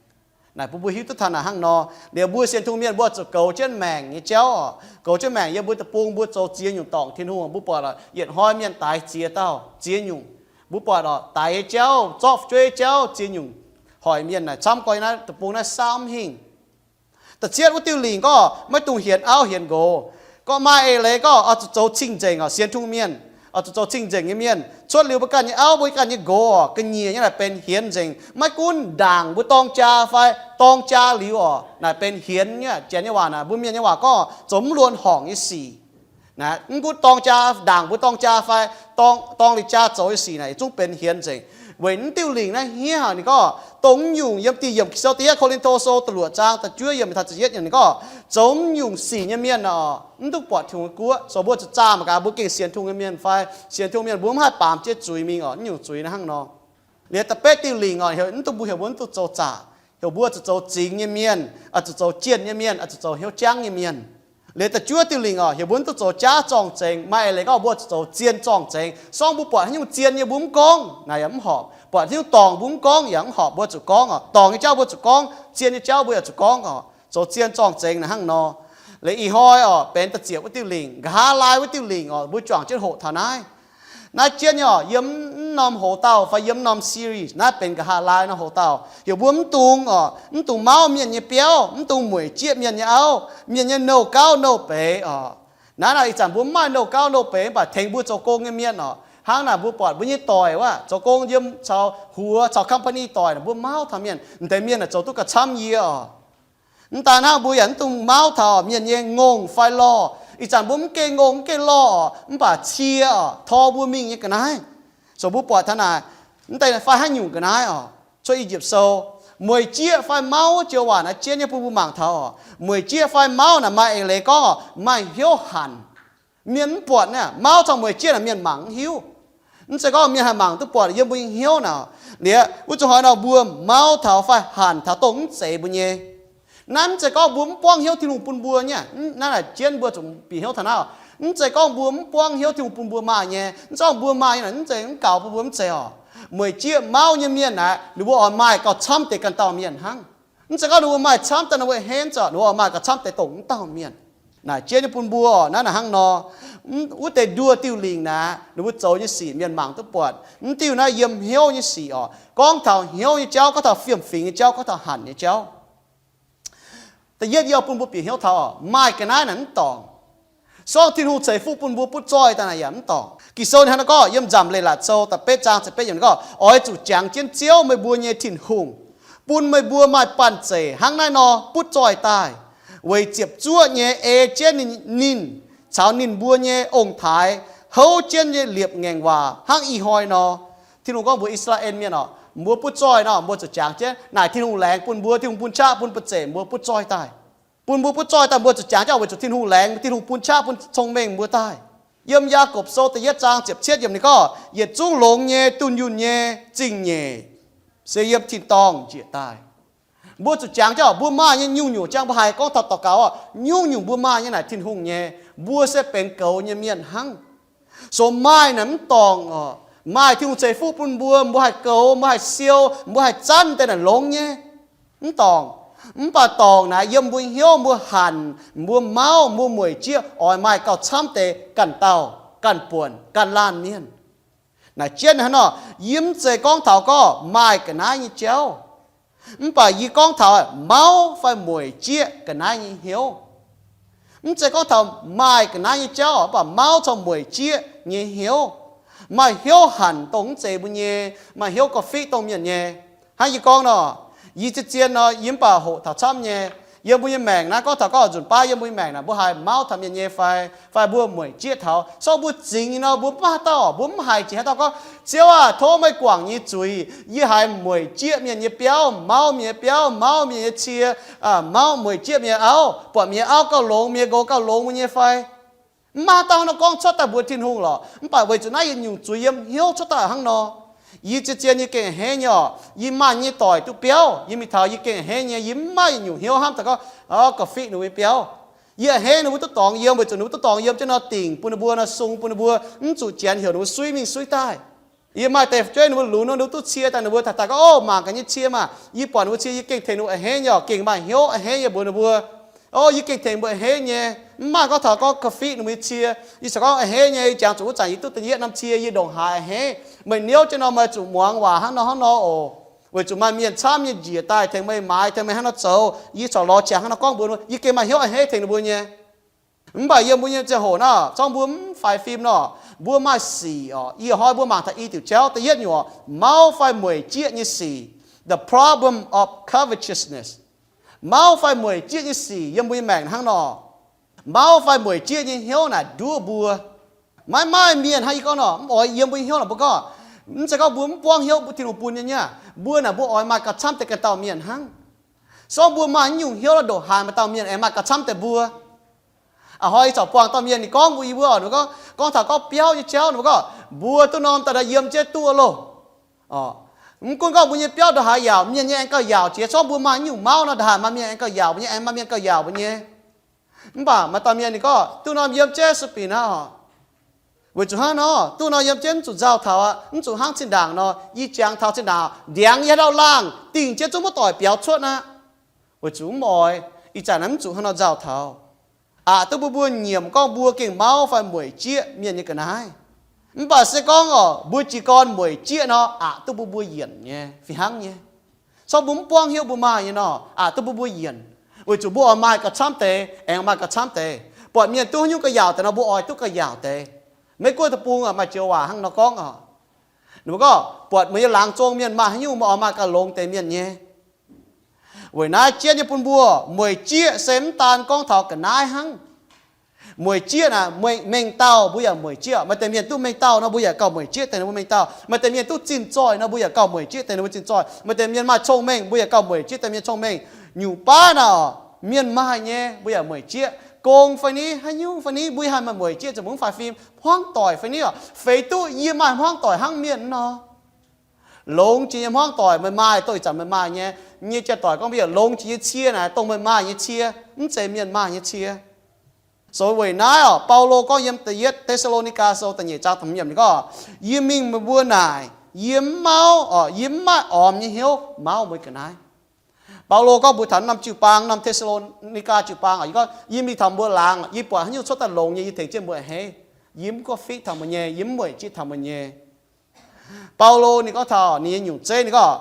Naaic bun mbuo hiuv duqv taux naaic hnangv nor. Liuz mbuo sienx Tin-Hungh mienh mbuo zuqc goux jienv maengc nyei jauv oc. Goux jienv maengc yiem mbuo deic-bung mbuo zoux ziex nyungc dorngc Tin-Hungh. Mbuo buatc oc, yietc hnoi mienh daix ziex dauh, ziex nyungc. Mbuo buatc oc, daix nyei jauv, zorqv fu'jueiv jauv ziex nyungc. Hoic mienh naaic camv gorx naaiv deic-bung naaiv saauv mv hingh. Da'cietv wuov diuh lingc gorngv maiv dungx hienx auv hienx nqox. Gorngv maaih eix leiz gorngv oix zuqc zoux cing-nzengc oc, sienx Tin-Hungh mienh oix zuqc zoux cing-nzengc nyei mienh. Cuotv liuz mbuo ganh nyei auv, mbuo ganh nyei nqox oc, ga'nyiec nyei naaic benx hienx nzengc. Maiv gunv ndaangc mbuo dorng jaa fai dorng jaa liuz oc, naaic benx hienx nyei. Janx nyei waac naaic, mbuo mienh nyei waac gorngv zoux mv luonx horngc nyei sic. Naaic mv gunv dorng jaa, ndaangc mbuo dorng jaa fai dorng, dorng liuz jaa zoux nyei sic naaic, yietc zungv benx hienx nzengc. Weic naaiv diuh lingc naaiv hniev haic ninh gorngv, dongh mv nyungc yiem dih yiemc Ging-Sou da'yietv Ko^lin^to Sou da'luoqc zaang da'juov yiemc taux da'yietv yiemc ninh gorngv, zoux mv nyungc sic nyei mienh oc, mv duqv buatc Tin-Hungh nyei guoqv. Zoux mbuo zuqc zaah mangc gaax mbuo gengh sienx Tin-Hungh nyei mienh fai sienx Tin-Hungh mienh mbuo mv haih baamz jienv zuiz mingh oc, mv nyungc zuiz naaiv hnangv nor. Liuz da'betv diuh lingc oc, heuc mv duqv, mbuo heuc mbuo mv duqv zoux zaqc. Heuc mbuo zuqc zoux zingx nyei mienh, oix zuqc zoux jienh nyei mienh, oix zuqc zoux hnyouv jangv nyei mienh. Liuz da'juov diuh lingc oc, heuc mbuo mv duqv zoux jaav zorng-zengx. Maaih eix leiz gorngv mbuo zuqc zoux zien zorng-zengx. Se gorngv mbuo buatc haaix nyungc zien nyei mbuo mv gorngv, naaic yaac mv horpc. Buatc haaix nyungc dorngc mbuo mv gorngv yaac mv horpc, mbuo zuqc gorngv oc. Dorngc nyei jauv mbuo zuqc gorngv, zien nyei jauv mbuo yaac zuqc gorngv oc. Zoux zien zorng-zengx naaic hnangv nor. Liuz ih hnoi oc, benx da'ziepc wuov diuh lingc, nqa'haav laai wuov diuh lingc oc, mbuo juangc jienv hoqc taux naaiv. Naaiv jienv nyei oc, yiem mv norm hoz dauh fai yiem mv norm series, naaiv benx nqa'haav laai norm hoz dauh. Heuc mbuo mv dungx oc, mv dungx mauv mienh nyei biauv, mv dungx mueic jieqv mienh nyei auv, mienh nyei nouh gauv nouh beiz oc. Naaiv naaic ih zanc mbuo mv maaih nouh gauv nouh beiz, mv baac tengx mbuo zoux gong nyei mienh oc. Hnangv naaic mbuo buatc mbuo nyei doic wuov, zoux gong yiem caux huox caux company doic, mbuo mauv taux mienh, m'deix mienh naaic zoux duqv gauh camv yie oc. Mv daaih hnangv, mbuo yaac mv dungx mauv taux mienh nyei ngongh fai lorh. Ih zanc mbuo mv gaengh ngongh mv gaengh lorh, mv baac cie oc tor mbuo mingh nyei ga'naaiv. So mbuo buatc taux naaic, mv deix fai haaix nyungc ga'naaiv oc, cuotv I^yipv Sou, mueic jieqv fai mauv joux waac naaiv jienv nyei bun mbuo mangc taux oc. Mueic jieqv fai mauv naaic maaih eix leiz gorngv oc, maaih hnyouv hanc. Mienh mv buatc naaic, mauv caux mueic jieqv naaic mienh mangc mv hiuv. Mv zeiz gorngv mienh haih mangc duqv buatc yiem mbuo nyei hnyouv naaic. Liuz wuov zuqc hoic nor mbuo mauv taux fai hanc taux dongh mv zeiz mbuo nyei. Naaiv mv zeiz gorngv mbuo mv buangv hnyouv Tin-Hungh bun mbuo nyei. Naaiv naaic jienv mbuo zuqc bieqc hnyouv taux naaiv oc. Mv zeiz gorngv mbuo mv buangv hnyouv Tin-Hungh bun mbuo maaih nyei. Mv zeiz gorngv mbuo maaih nyei naaic mv zeiz mv gaux bun mbuo, mv zeiz oc. Mueic jieqv mauv nyei mienh naaic, ninh mbuo oix maaih gauh camv deix ganh dauh mienh hnangv. Mv zeiz gorngv ninh mbuo maaih camv daaih ninh mbuo henv zoc, ninh mbuo oix maaih gauh camv deix dongh mv dauh mienh. Naaic jienv nyei bun mbuo oc, naaiv naaic hnangv nor, wuov deix nduoh diuh lingc naaic, ninh mbuo zoux nyei sic mienh mangc duqv buatc. Mv diuh naaiv yiem hnyouv nyei sic oc. Gorngv taux hnyouv nyei jauv, gorngv taux fiem-fingx nyei jauv, gorngv taux hanc nyei jauv. Da'yietv yie oix bun mbuo bieqc hnyouv taux oc, maaih ga'naaiv naaic mv dorngc. Sorng Tin-Hungh ceix fuqv bun mbuo butv zoih daaih naaic yaac mv dorngc. Ging-Sou ninh hnangv naaiv gorngv yiem Nzamc Leiz-Latc Sou da'betv zaang ziepc betv yiemc ninh gorngv, oix zuqc jangx jienv Ziouv meih mbuo nyei Tin-Hungh, bun meih mbuo maaih banh zeic hnangv naaiv nor butv zoih daaih, weic ziepc zuoqv nyei ei jienv ninh, ninh caux ninh mbuo nyei ong-taaix houv jienv nyei liepc ngaengc waac hnangv ih hnoi nor. Tin-Hungh gorngv mbuox I^saa^laa^en Mienh oc, mbuo butv zoih nor, mbuo zuqc jangx jienv naaic Tin-Hungh laengz bun mbuo, Tin-Hungh bun qaqv bun banh zeic mbuo butv zoih daaih. Bun mbuo butv zoih daaih mbuo zuqc jangx jienv oc, weic zuqc Tin-Hungh laengz, Tin-Hungh bun qaqv bun cong-mengh mbuo daaih. Yiem Yaagorpc Sou da'yietv zaang ziepc cietv yiemc ninh gorngv, yietc zungv longx nyei, dunh yunh nyei, zingh nyeic, se yiem tin-dorngh njiec daaih. Mbuo zuqc jangx jienv oc, mbuo maaih nyei nyungc-nyungc jangx mbuo haih gorngv taux daux gaux oc, nyungc-nyungc mbuo maaih nyei naaic Tin-Hungh nyei. Mbuo se benx goux nyei mienh hnangv. So maaih naaic mv dorngc oc. Maaih Tin-Hungh ceix fuqv bun mbuo, mbuo haih goux, mbuo haih siou, mbuo haih zanv deix naaic longx nyei. Mv dorngc. Mv baac dorngc naaic yiem mbuo hnyouv, mbuo hanc, mbuo mauv, mbuo mueic jieqv oix maaih gauh camv deix ganh dauh, ganh buonc, ganh laanh mienh. Naaic jienv hnangv nor, yie mv zeiz gorngv taux gorngv maaih ga'naaiv nyei jauv, mv baac yie gorngv taux mauv fai mueic jieqv ga'naaiv nyei hnyouv. Mv zeiz gorngv taux maaih ga'naaiv nyei jauv, mv baac mauv caux mueic jieqv nyei hnyouv. Maaih hnyouv hanc dongh mv zeiz mbuo nyei, maaih hnyouv gauh fiqv dongh mienh nyei. Hnangv yie gorngv nor, yie zien-zien nor, yie mv baac hoqc taux camv nyei. Yiem mbuo nyei maengc naaiv gorngv taux gorngv nzunc baav yiem mbuo nyei maengc naaic, mbuo haih mauv taux mienh nyei fai, fai mbuo mueic jieqv taux, sorng mbuo zingx nyei nor, mbuo mv maaih haaix dauh, mbuo mv haiz jiex haaix dauh gorngv, Ziouv aah, tov meih guangc nyei zuiz, yie haiz mueic jieqv mienh nyei biauv, mauv mienh nyei biauv, mauv mienh nyei cie, mauv mueic jieqv mienh nyei auv, buatc mienh nyei auv gauh longx, mienh nyei nqox gauh longx mbuo nyei fai. Mv maaih dauh hnangv nor gorngv cuotv daaih mbuox Tin-Hungh lorqc. Mv baac weic zuqc naaiv yietc nyungc zuiz yiem hnyouv cuotv daaih hnangv nor. Yie zien-zien yie gengh a'hneiv nyei oc. Yie maaih nyei doic duqv biauv, yie mingh taux yie gengh a'hneiv nyei, yie mv maaih yietc nyungc hnyouv hnamv daaih gorngv, gauh fiqv ninh mbuo nyei biauv. Yie a'hneiv ninh mbuo duqv dorngx yiem, weic zuqc ninh mbuo duqv dorngx yiem jienv nor dingc bun ninh mbuo, nor sung bun ninh mbuo, mv zuqc janx heuc ninh mbuo suiv mingh suiv daaih. Yie maaih deix fu'jueiv ninh mbuo lunx nor, ninh mbuo duqv cie daaih, ninh mbuo taux daaih gorngv, Ov, mangc gaax nyei cie maah! Yie buatc ninh mbuo cie, yie gengh tengx ninh mbuo a'hneiv nyei oc, gengh maaih hnyouv a'hneiv nyei mbuox ninh mbuo. Ov, yie gengh tengx mbuo a'hneiv nyei. Mv maaih gorngv taux gorngv gauh fiqv ninh mbuo nyei cie. Yie corc gorngv a'hneiv nyei, jangx zuqc wuov zanc yie duqv da'yietv norm cie, yie ndongc haaix a'hneiv. Meih niouv jienv nor meih zuqc muangx waac hnangv nor hnangv nor oc. Weic zuqc maaih mienh camv nyei njiec daaih tengx meih maaiz, tengx meih hnangv nor zoux, yie corc lorz qangx hnangv nor gorngv mbuox ninh mbuo, yie gengh maaih hnyouv a'hneiv tengx ninh mbuo nyei. Mv baac yiem mbuo nyei ziangh hoc naaiv, zorngv mbuo mv faix fim nor, mbuo maaih sic oc. Ih hnoi mbuo mangc taux i diuc jauv, da'yietv nyungc oc, mauv fai mueic jieqv nyei sic, the problem of covetousness. Mauv fai mueic jieqv nyei sic yiem mbuo nyei maengc hnangv nor. Mauv fai mueic jieqv nyei hnyouv naaic nduov mbuo. Maiv maaih mienh hnangv yie gorngv nor, mv oix yiem mbuo nyei hnyouv naaic mbuo gorngv, mv zeiz gorngv mbuo mv buangv hnyouv mbuo Tin-Hungh bun nyei nyei. Mbuo naaic mbuo oix maaih gauh camv deix ganh dauh mienh hnangv. Sorng mbuo maaih nyungc hnyouv la'ndongc haaix maaih dauh mienh aengx maaih gauh camv deix mbuo. A'hnoi yie corc buangh dauh mienh ninh gorngv mbuox yie mbuo, ninh gorngv, gorngv taux gorngv biauv nyei jauv, ninh mbuo gorngv, mbuo duqv norm daaih yiem jienv duqv loh. Mv gunv gorngv mbuo nyei biauv ndongc haaix yaauc, mienh nyei aengx gauh yaauc jiex. Sorng mbuo maaih nyungc mauv nor, ndongc haaix maaih mienh aengx gauh yaauc mbuo nyei, aengx maaih mienh gauh yaauc mbuo nyei. Mv baac maaih dauh mienh ninh gorngv, duqv norm yiem jienv sw bieqc naaiv oc. Weic zuqc hnangv nor, duqv norm yiem jienv mv zuqc nzauh taux aqv, mv zuqc hnangv zinh ndaangc nor, yie jangx taux zinh ndaangc ndiangx yie haaix dauh laangh dingh jienv zungv muoz-doic biaux cuotv aqv. Weic zuqc mv oix, ih zanc naaiv mv zuqc hnangv nor nzauh taux. Aqc duqv bun mbuo nyiemc gorngv mbuo gengh mauv fai mueic jieqv mienh nyei ga'naaiv. Mv baac se gorngv oc, mbuo jiez gorn mueic jieqv nor, aqc duqv bun mbuo yienc nyei, fih hnangv nyei. Sorng mbuo mv buangv hnyouv mbuo maaih nyei nor, aqc duqv bun mbuo yienc. Weic zuqc mbuo oix maaih gauh camv deix, aengx maaih gauh camv deix. Buatc mienh duqv haaix nyungc gauh yaauc deix nor, mbuo oix duqv gauh yaauc deix. Maiv gunv deic-bung maaih joux waac hnangv nor gorngv oc. Ninh mbuo gorngv, buatc meih nyei laangz zong mienh maaih haaix nyungc, meih oix maaih gauh longx deix mienh nyei. Weic naaiv jienv nyei bun mbuo, mueic jieqv se mv daan gorngv taux ga'naaiv hnangv. Mueic jieqv naaic, mengh dauh mbuo yaac mueic jieqv. Maaih deix mienh duqv mengh dauh nor, mbuo yaac gauh mueic jieqv deix ninh mbuo mengh dauh. Maaih deix mienh duqv zinh zoih nor, mbuo yaac gauh mueic jieqv deix ninh mbuo zinh zoih. Maaih deix mienh maaih cong-mengh, mbuo yaac gauh mueic jieqv deix mienh cong-mengh. Nyungc baav naaic, mienh maaih nyei, mbuo yaac mueic jieqv. Gong fai ni, haaix nyungc fai ni, mbuo haih maaih mueic jieqv ziouc mv faix fim. Hmuangv doic fai ni, feix duqv yie maaih hmuangv doic hnangv mienh nor. Longx jiex nyei hmuangv doic, meih maaih, dongh ih zanc meih maaih nyei, nyei jaa-doic gorngv mbuo yaac longx jiex nyei cie naaic, dongh meih maaih nyei cie, mv zeiz mienh maaih nyei cie. So weic naaiv oc, Baulo gorngv yiem da'yietv Te^saa^lo^ni^gaa Sou da'nyeic zaang da'hmz yiemc ninh gorngv, yie mingh meih mbuo naaic, yie mv mauv, yie mv maaih ormx nyei hnyouv mauv mbuo ga'naaiv. Baulo gorngv mbuox taux norm jiu-baang, norm Te^saa^lo^ni^gaa jiu-baang oc, yie gorngv yie mingh taux mbuo laangz, yie buatc haaix nyungc cuotv daaih longx nyei, yie tengx jienv mbuo a'hneiv. Yie mv gorngv fitv taux mbuo nyei, yie mv mueic jieqv taux mbuo nyei. Baulo ninh gorngv taux ninh nyei nyungc zeiv, ninh gorngv,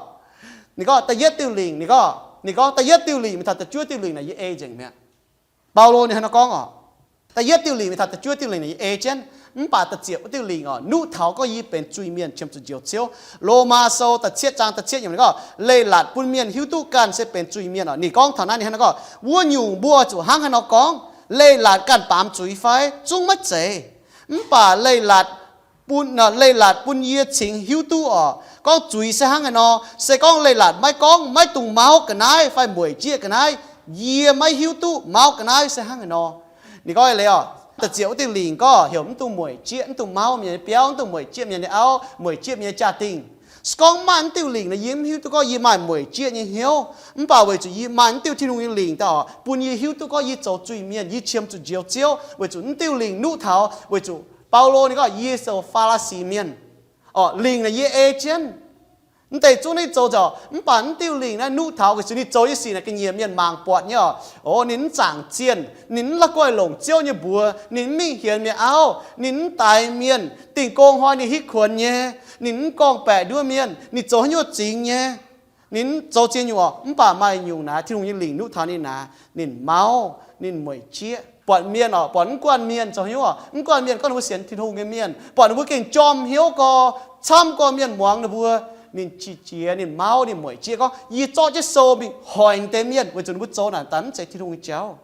ninh gorngv da'yietv diuh lingc, ninh gorngv, ninh gorngv da'yietv diuh lingc mingh taux da'juov diuh lingc naaic yie ei nzengc mi'aqv. Baulo ninh hnangv nor gorngv oc. Da'yietv diuh lingc mingh taux da'juov diuh lingc naaic yie ei jienv, mv baac da'ziepc wuov diuh lingc oc, nuqv taux gorngv yie benx zuiz mienh qiemx zuqc njoux Ziouv. Lomaa Sou da'cietv zaang da'cietv yiemc ninh gorngv, leiz-latc bun mienh hiuv duqv ganh se benx zuiz mienh oc. Ninh gorngv taux naaiv ninh hnangv nor gorngv, wuov nyungc mbuo zuqc hnangv haaix nor gorngv, leiz-latc ganh baamz zuiz fai? Zungv maiv zeiz. Mv baac leiz-latc bun, leiz-latc bun yie cingx hiuv duqv oc, gorngv zuiz se hnangv haaix nor. Se gorngv leiz-latc maiv gorngv, maiv dungx mauv ga'naaiv fai mueic jieqv ga'naaiv, yie maiv hiuv duqv mauv ga'naaiv se hnangv haaix nor. Ninh gorngv leiz oc, da'ziepc wuov diuh lingc gorngv heuc mv dungx mueic jieqv, mv dungx mauv mienh nyei biauv, mv dungx mueic jieqv mienh nyei auv, mueic jieqv mienh nyei jaa-dingh. Se gorngv maaih mv diuh lingc naaic, yie mv hiuv duqv gorngv yie maaih mueic jieqv nyei hnyouv. Mv baac weic zuqc yie maaih mv diuh Tin-Hungh nyei lingc daaih oc, bun yie hiuv duqv gorngv yie zoux zuiz-mienh, yie qiemx zuqc njoux Ziouv. Weic zuqc mv diuh lingc nuqv taux, weic zuqc Baulo ninh gorngv yie zoux Faa^li^si mienh oc, lingc naaic yie ei jienv. Mv deix zungv ninh zoux nzengc, mv baac mv diuh lingc naaiv nuqv taux weic zuqc ninh zoux nyei sic naaic ga'nyiec mienh mangc buatc nyei oc. O, ninh mv zaangc zienh, ninh mv la'guaih longc Ziouv nyei mbuox, ninh mv mingh hienx mienh auv, ninh mv daix mienh, dingh gong hnoi ninh hitv kuonx nyei, ninh mv gorngv-baeqc nduov mienh, ninh zoux haaix nyungc zingx nyei, ninh mv zoux ziex nyungc oc. Mv baac maaih nyungc naaic Tin-Hungh nyei lingc nuqv taux ninh naaic, ninh mauv, ninh mueic jieqv. Buatc mienh oc, buatc mv guanh mienh zoux haaix nyungc oc, mv guanh mienh gorngv ninh mbuo sienx Tin-Hungh nyei mienh, buatc ninh mbuo gengh jorm hnyouv gorx, camv gorx mienh muangx ninh mbuo, ninh qiex jiez, ninh mauv, ninh mueic jieqv gorngv, yie zorqv jienv sou mingh hoic deix mienh weic zuqc ninh mbuo zoux naaic daaih mv zeiz Tin-Hungh nyei jauv.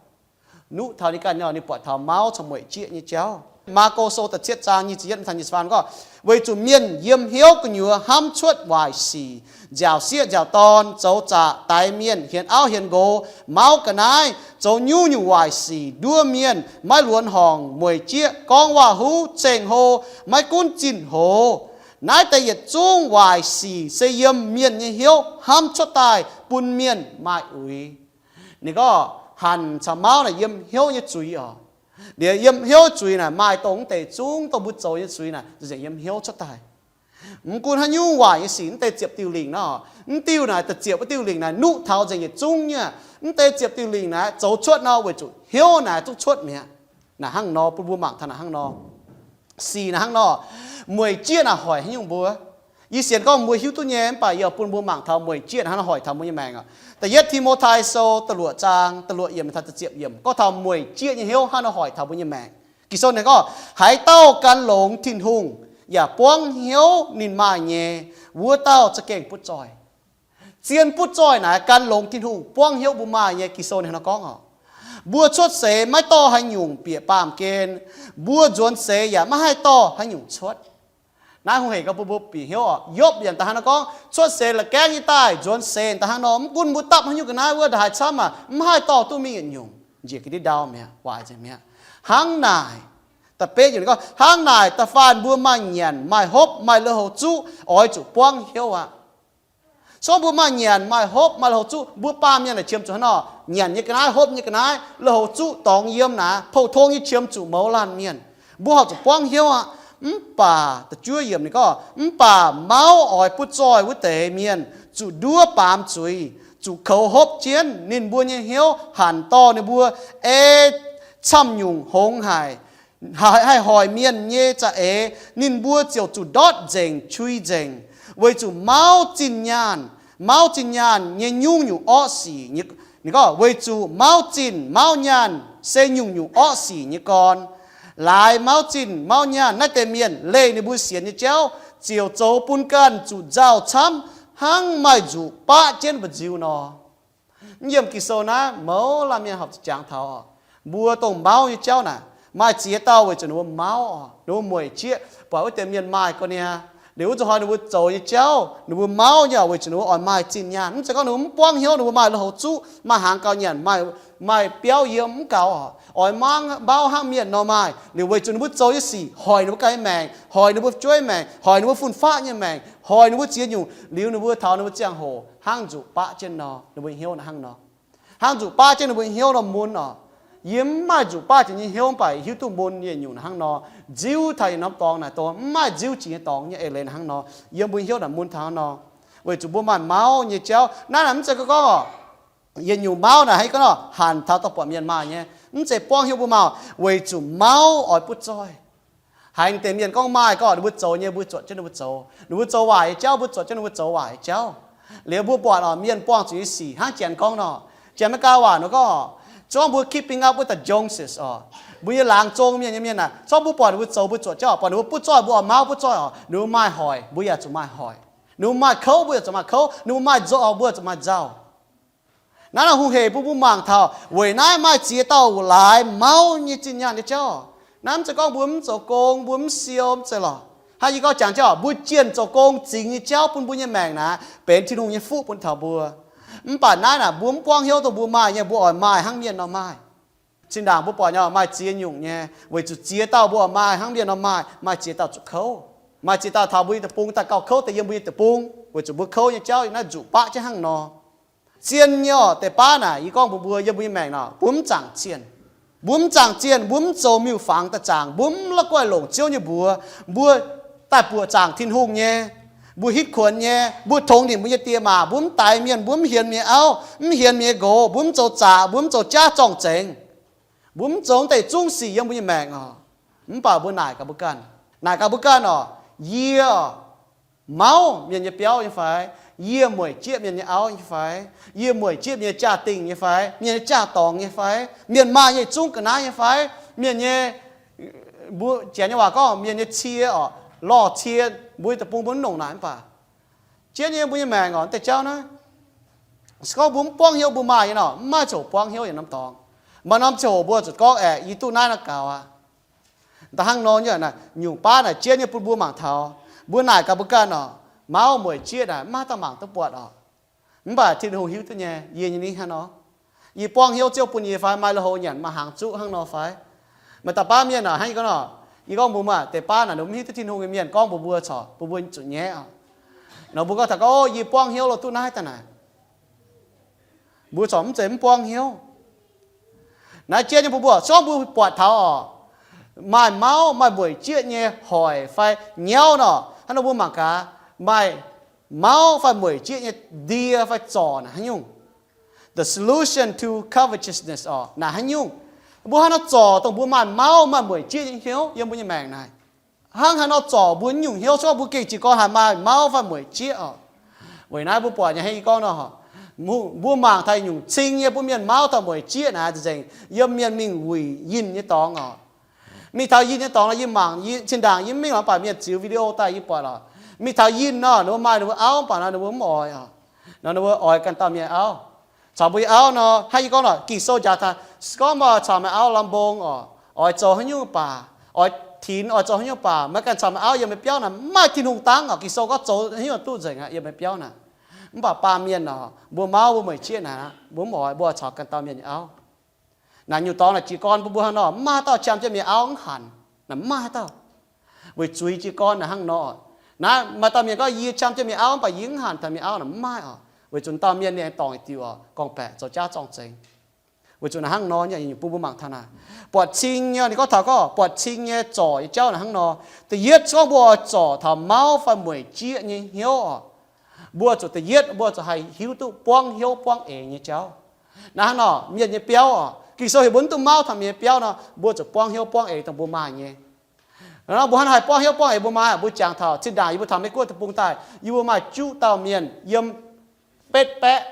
Nuqv taux ninh ganh nyei, ninh buatc taux mauv caux mueic jieqv nyei jauv. Maako Sou da'cietv zaang nyic ziepc yietv mingh taux nyic ziepc faam gorngv, weic zuqc mienh yiem hnyouv gu'nyuoz hnamv cuotv waaic sic, nziaauc sieqv nziaauc dorn, zoux zaqc, daix mienh, hienx auv hienx nqox, mauv ga'naaiv, zoux nyungc-nyungc waaic sic, nduov mienh, maiv luonx horngc, mueic jieqv, gorngv waac-huv, ceng-hlo, maiv gunv zinh hoz. Naaiv deix yietc zungv waaic sic se yiem mienh nyei hnyouv hnamv cuotv daaih bun mienh maaih uix. Ninh gorngv hanc caux mauv naaic yiem hnyouv nyei zuiz oc. Liuz yiem hnyouv zuiz naaic maaih dongh mv deix zungv dongh mbuo zoux nyei zuiz naaic nzengc yiem hnyouv cuotv daaih. Mv gunv haaix nyungc waaic nyei sic, mv deix ziepc diuh lingc nor, mv diuh naaic, da'ziepc wuov diuh lingc naaic nuqv taux nzengc yietc zungv nyei. Mv deix ziepc diuh lingc naaic zoux cuotv nor weic zuqc hnyouv naaic zungv cuotv mi'aqv. Naaic hnangv nor, bun mbuo mangc taux naaic hnangv nor. Sic naaic hnangv nor, mueic jieqv naaic hoic haaix nyungc mbuo. Yie sienx gorngv mbuo hiuv duqv nyei, mv baac yie oix bun mbuo mangc taux mueic jieqv naaic hnangv nor hoic taux mbuo nyei maengc oc. Da'yietv Ti^mo^tai Sou da'luoqc zaang da'luoqc yiemc taux da'ziepc yiemc gorngv taux mueic jieqv nyei hnyouv hnangv nor hoic taux mbuo nyei maengc. Ging-Sou naaic gorngv, haaix dauh gan longx Tin-Hungh yaac buangv hnyouv ninh maaih nyei, wuov dauh za'gengh butv zoih. Zien butv zoih naaic gan longx Tin-Hungh, buangv hnyouv mbuo maaih nyei. Ging-Sou ninh hnangv nor gorngv oc. Mbuo cuotv seix maiv dorh haaix nyungc bieqc baamh gen. Mbuo nzuonx seix yaac maiv haih dorh haaix nyungc cuotv. Naaiv hungh hec gorngv bun mbuo bieqc hnyouv oc. Yopv yaac da'hnangv nor gorngv, cuotv seix la'gaengv nyei daaih, nzuonx seix da'hnangv nor. Mv gunv mbuo dapv haaix nyungc ga'naaiv wuov, ndongc haaix camv aac, mv haih dorh duqv mingh yietc nyungc, njiec ga'ndiev ndau mi'aqv, waaic nzengc mi'aqv. Hnangv naaic, da'betv yiemc ninh gorngv, hnangv naaic da'faanh mbuo maaih nyanc, maaih hopv, maaih lui-houx zuqv, oix zuqc buangv hnyouv aqv. Se gorngv mbuo maaih nyanc, maaih hopv, maaih lui-houx zuqv, mbuo baamh mienh naaic qiemx zuqc hnangv nor, nyanc nyei ga'naaiv, hopv nyei ga'naaiv, lui-houx zuqv dorngx yiem naaic, pou-tong nyei qiemx zuqc mouz laanh mienh, mbuo horpc zuqc buangv hnyouv aqv. Mv baac da'juov yiemc ninh gorngv, mv baac mauv oix butv zoih wuov deix mienh zuqc nduov baamz zuiz, zuqc koux hopv jienv. Ninh mbuo nyei hnyouv hanc dorh ninh mbuo ei camv nyungc hongx haic, haih hoic mienh nyei za'eix. Ninh mbuo ziouc zuqc ndortv nzengc, qui nzengc, weic zuqc mauv zinh nyaanh, mauv zinh nyaanh nyei nyungc-nyungc orqv sic. Ninh gorngv, weic zuqc mauv zinh mauv nyaanh se nyungc-nyungc orqv sic nyei gorn. Laaix mauv zinh mauv nyaanh naaiv deix mienh leih ninh mbuo sienx nyei jauv ziouc zoux bun ganh zuqc nzauh camv, hnangv maaih nzuqc baqv jienv mba'nziu nor. Mv yiem Ging-Sou naaiv mouz laanh mienh horpc zuqc jangx taux oc. Mbuo dongh mauv nyei jauv naaic, maaih ziex dauh weic zuqc ninh mbuo mauv oc, ninh mbuo mueic jieqv, buatc wuov deix mienh maaih ga'naaiv, liuz wuov zuqc hnoi ninh mbuo zoux nyei jauv ninh mbuo mauv nyei oc, weic zuqc ninh mbuo oix maaih zinh nyaanh. Mv zeiz gorngv ninh mbuo mv buangv hnyouv, ninh mbuo maaih lui-houx zuqv, maaih hnaangx gauh nyanc, maaih, maaih biauv yiem mv gaux oc, oix mangv bauv hnangv mienh nor maaih, liuz weic zuqc ninh mbuo zoux nyei sic hoic ninh mbuo ganh nyei maengc, hoic ninh mbuo fu'jueiv maengc, hoic ninh mbuo fun-faqv nyei maengc, hoic ninh mbuo ziex nyungc, liuz ninh mbuo taux ninh mbuo ziangh hoc hnangv nzuqc baqv jienv nor, ninh mbuo hnyouv naaic hnangv nor. Hnangv nzuqc baqv jienv ninh mbuo hnyouv nor mun oc. Yie mv maaih nzuqc baav jiex nyei hnyouv, mv baac hiuv duqv mun nyei nyungc hnangv nor. Nziuv taux yietc norm dorngx naaic, dongh mv maaih nziuv jiex nyei dorngx nyei eix leiz hnangv nor, yiem mbuo hnyouv naaic mun taux hnangv nor. Weic zuqc mbuo maaih mauv nyei jauv. Naaiv naaic mv zeiz gorngv, yietc nyungc mauv naaic haaix gorngv nor, hanc taux dorh buatc mienh maaih nyei. Mv zeiz buangv hnyouv mbuo maaih, weic zuqc mauv oix butv zoih. Haiz deix mienh gorngv maaih gorngv ninh mbuo zoux nyei, mbuo zuotc jienv ninh mbuo zoux. Ninh mbuo zoux waaic nyei jauv, mbuo zuotc jienv ninh mbuo zoux waaic nyei jauv. Liuz mbuo buatc oc, mienh buangh zuqc nyei sic hnangv Janx gorngv nor. Janx America waac nor gorngv, zorngv mbuo keeping up with the Joneses oc. Mbuo nyei laangz zong mienh nyei mienh naaic, zorngv mbuo buatc ninh mbuo zoux mbuo zuotc jauv oc, buatc ninh mbuo butv zoih mbuo oix mauv butv zoih oc, ninh mbuo maaih hoic mbuo yaac zuqc maaih hoic. Ninh mbuo maaih kouv mbuo yaac zuqc maaih kouv, ninh mbuo maaih nzauh mbuo zuqc maaih nzauh. Naaiv nor hungh hec bun mbuo mangc taux weic naaiv maaih ziex dauh laaix mauv nyei zinh nyaanh nyei jauv. Naaiv mv zeiz gorngv mbuo mv zoux gong, mbuo mv siou, mv zeiz lorqc. Hnangv yie gorngv jangx jauv, mbuo jienh zoux gong zingx nyei jauv bun mbuo nyei maengc naaic benx Tin-Hungh nyei fuqv bun taux mbuo. Mv baac naaiv naaic mbuo mv buangv hnyouv dongh mbuo maaih nyei, mbuo oix maaih hnangv mienh nor maaih. Zinh ndaangc mbuo buatc nyei maaih ziex nyungc nyei, weic zuqc ziex dauh mbuo oix maaih hnangv mienh nor maaih, maaih ziex dauh zuqc kouv. Maaih ziex dauh taux mbuo nyei deic-bung daaih gauh kouv deix yiem mbuo nyei deic-bung, weic zuqc mbuo kouv nyei jauv naaiv nzuqc baqv jienv hnangv nor. Zien nyei oc, deix baav naaic yie gorngv mbuox mbuo, yiem mbuo nyei maengc nor, mbuo mv zaangc zienh. Mbuo mv zaangc zienh, mbuo mv zoux miuc-fangx daaih zaangc, mbuo mv la'guaih longc Ziouv nyei mbuox, mbuo daaih buoqc zaangc Tin-Hungh nyei, mbuo hitv kuonx nyei, mbuo tongx nimc mbuo nyei die maa, mbuo mv daix mienh, mbuo mv hienx mienh nyei auv, mv hienx mienh nyei nqox, mbuo mv zoux zaqc, mbuo mv zoux jaav zorng-zengx, mbuo mv zoux deix zungv sic yiem mbuo nyei maengc oc. Mv baac mbuo naaic gaax mbuo ganh, naaic gaax mbuo ganh oc, yie oc, mauv mienh nyei biauv nyei fai? Yie mueic jieqv mienh nyei auv nyei fai? Yie mueic jieqv mienh nyei jaa-dingh nyei fai? Mienh nyei jaa-dorngx nyei fai? Mienh maaih nyei zungv ga'naaiv nyei fai? Mienh nyei, mbuo Janx nyei waac gorngv mienh nyei cie oc, lorh cie, mbuo nyei deic-bung mbuo mv nongc naaic mv baac jienv nyei mbuo nyei maengc oc, deix jauv naaiv. Se gorngv mbuo mv buangv hnyouv mbuo maaih nyei nor, mv maaih ziangh hoc buangv hnyouv yietc norm dorngx. Maaih norm ziangh hoc mbuo zuqc gorngv aeqv, yie duqv naaiv naaiv gaux aqv. Da'hnangv nor nyei naaic, nyungc baav naaic jienv nyei bun mbuo mangc taux, mbuo naaic gaax mbuo ganh oc, mauv mueic jieqv naaic mv maaih dauh mangc duqv buatc oc. Mv baac Tin-Hungh hiuv duqv nyei, yie nyei ningv hnangv nor. Yie buangv hnyouv Ziouv bun yie fai, maaih lui-houx nyanc, maaih hnaangx zuqv hnangv nor fai? Maaih dauh baav mienh naaic hnangv yie gorngv nor, yie gorngv mbuox mbuo, deix baav naaic ninh mv hiuv duqv Tin-Hungh nyei mienh gorngv mbuox mbuo corc, bun mbuo zuqc nyaiv oc. Nor mbuo gorngv taux gorngv, O, yie buangv hnyouv lo duqv naaiv daaih naaic. Mbuo corc mv zeiz mv buangv hnyouv. Naaiv jienv nyei mbuo mbuo, se gorngv mbuo buatc taux oc, maaih mauv maaih mueic jieqv nyei hoic fai nyauv nor, hnangv nor mbuo mangc gaax, maaih mauv fai mueic jieqv nyei ndie fai zorc naaic haaix nyungc? The solution to covetousness oc, naaic haaix nyungc? Mbuo hnangv nor zorc dongh mbuo maaih mauv maaih mueic jieqv nyei hnyouv yiem mbuo nyei maengc naaic. Hnangv haaix nor zorc mbuo nyungc hnyouv, se gorngv mbuo gengh jiez gorn haiz maaih mauv fai mueic jieqv oc. Weic naaiv mbuo buatc nyei hnangv yie gorngv nor, mbuo mangc taux nyungc cing nyei bun mienh mauv taux mueic jieqv naaic nzengc, yiem mienh mingh wuic yinh nyei dorngx oc. Mingh taux yinh nyei dorngx nor, yie mangc, yie zinh ndaangc yie mv mingh lorqc, mv baac mienh ziux video daaih yie buatc oc. Mingh taux yinh nor, ninh mbuo maaih ninh mbuo auv, mv baac nor ninh mbuo mv oix oc. Nor ninh mbuo oix ganh dauh mienh auv. Caux mbuo nyei auv nor, hnangv yie gorngv lorqc, Ging-Sou jaax taux, se gorngv maaih caux meih auv lamh mbong oc, oix zoux haaix nyungc baac, oix tinx, oix zoux haaix nyungc baac, meih ganh caux meih auv yiem meih biauv naaic, mv maaih Tin-Hungh dangv oc. Ging-Sou gorngv zoux haaix nyungc duqv nzengc aqv yiem meih biauv naaic. Mv baac baamh mienh oc, mbuo mauv mbuo mueic jieqv naaic, mbuo mv oix, mbuo oix caux ganh dauh mienh nyei auv. Naaic nyungc dorngx naaic jiez gorn bun mbuo hnangv nor, mv maaih dauh qam jienv mienh auv mv hanc. Naaic mv maaih dauh. Weic zuiz jiez gorn naaic hnangv nor. Naaiv maaih dauh mienh gorngv, yie qam jienv mienh auv mv baac yie mv hanc taux mienh auv, naaic mv maaih oc. Weic zuqc dauh mienh ninh dorngc diuc oc, gorngv-baeqc zoux jaav zorng-zengx. Weic zuqc naaic hnangv nor nyei, yie nyungc bun mbuo mangc taux naaic, buatc cing nyei, ninh gorngv taux gorngv buatc cing nyei zorc nyei jauv naaic hnangv nor. Da'yietv, se gorngv mbuo oix zorc taux mauv fai mueic jieqv nyei hnyouv oc, mbuo zuqc da'yietv, mbuo zuqc haih hiuv duqv buangv hnyouv buangv eix nyei jauv. Naaiv hnangv nor, mienh nyei biauv oc, Ging-Sou heuc mbuo mv duqv mauv taux mienh nyei biauv nor, mbuo zuqc buangv hnyouv buangv eix dongh mbuo maaih nyei. Nor mbuo hnangv haaix buangv hnyouv buangv eix mbuo maaih, mbuo jangx taux zinh ndaangc yie mbuo taux Meiv Guoqv deic-bung daaih, yie mbuo maaih juqv dauh mienh yiem betv baeqv,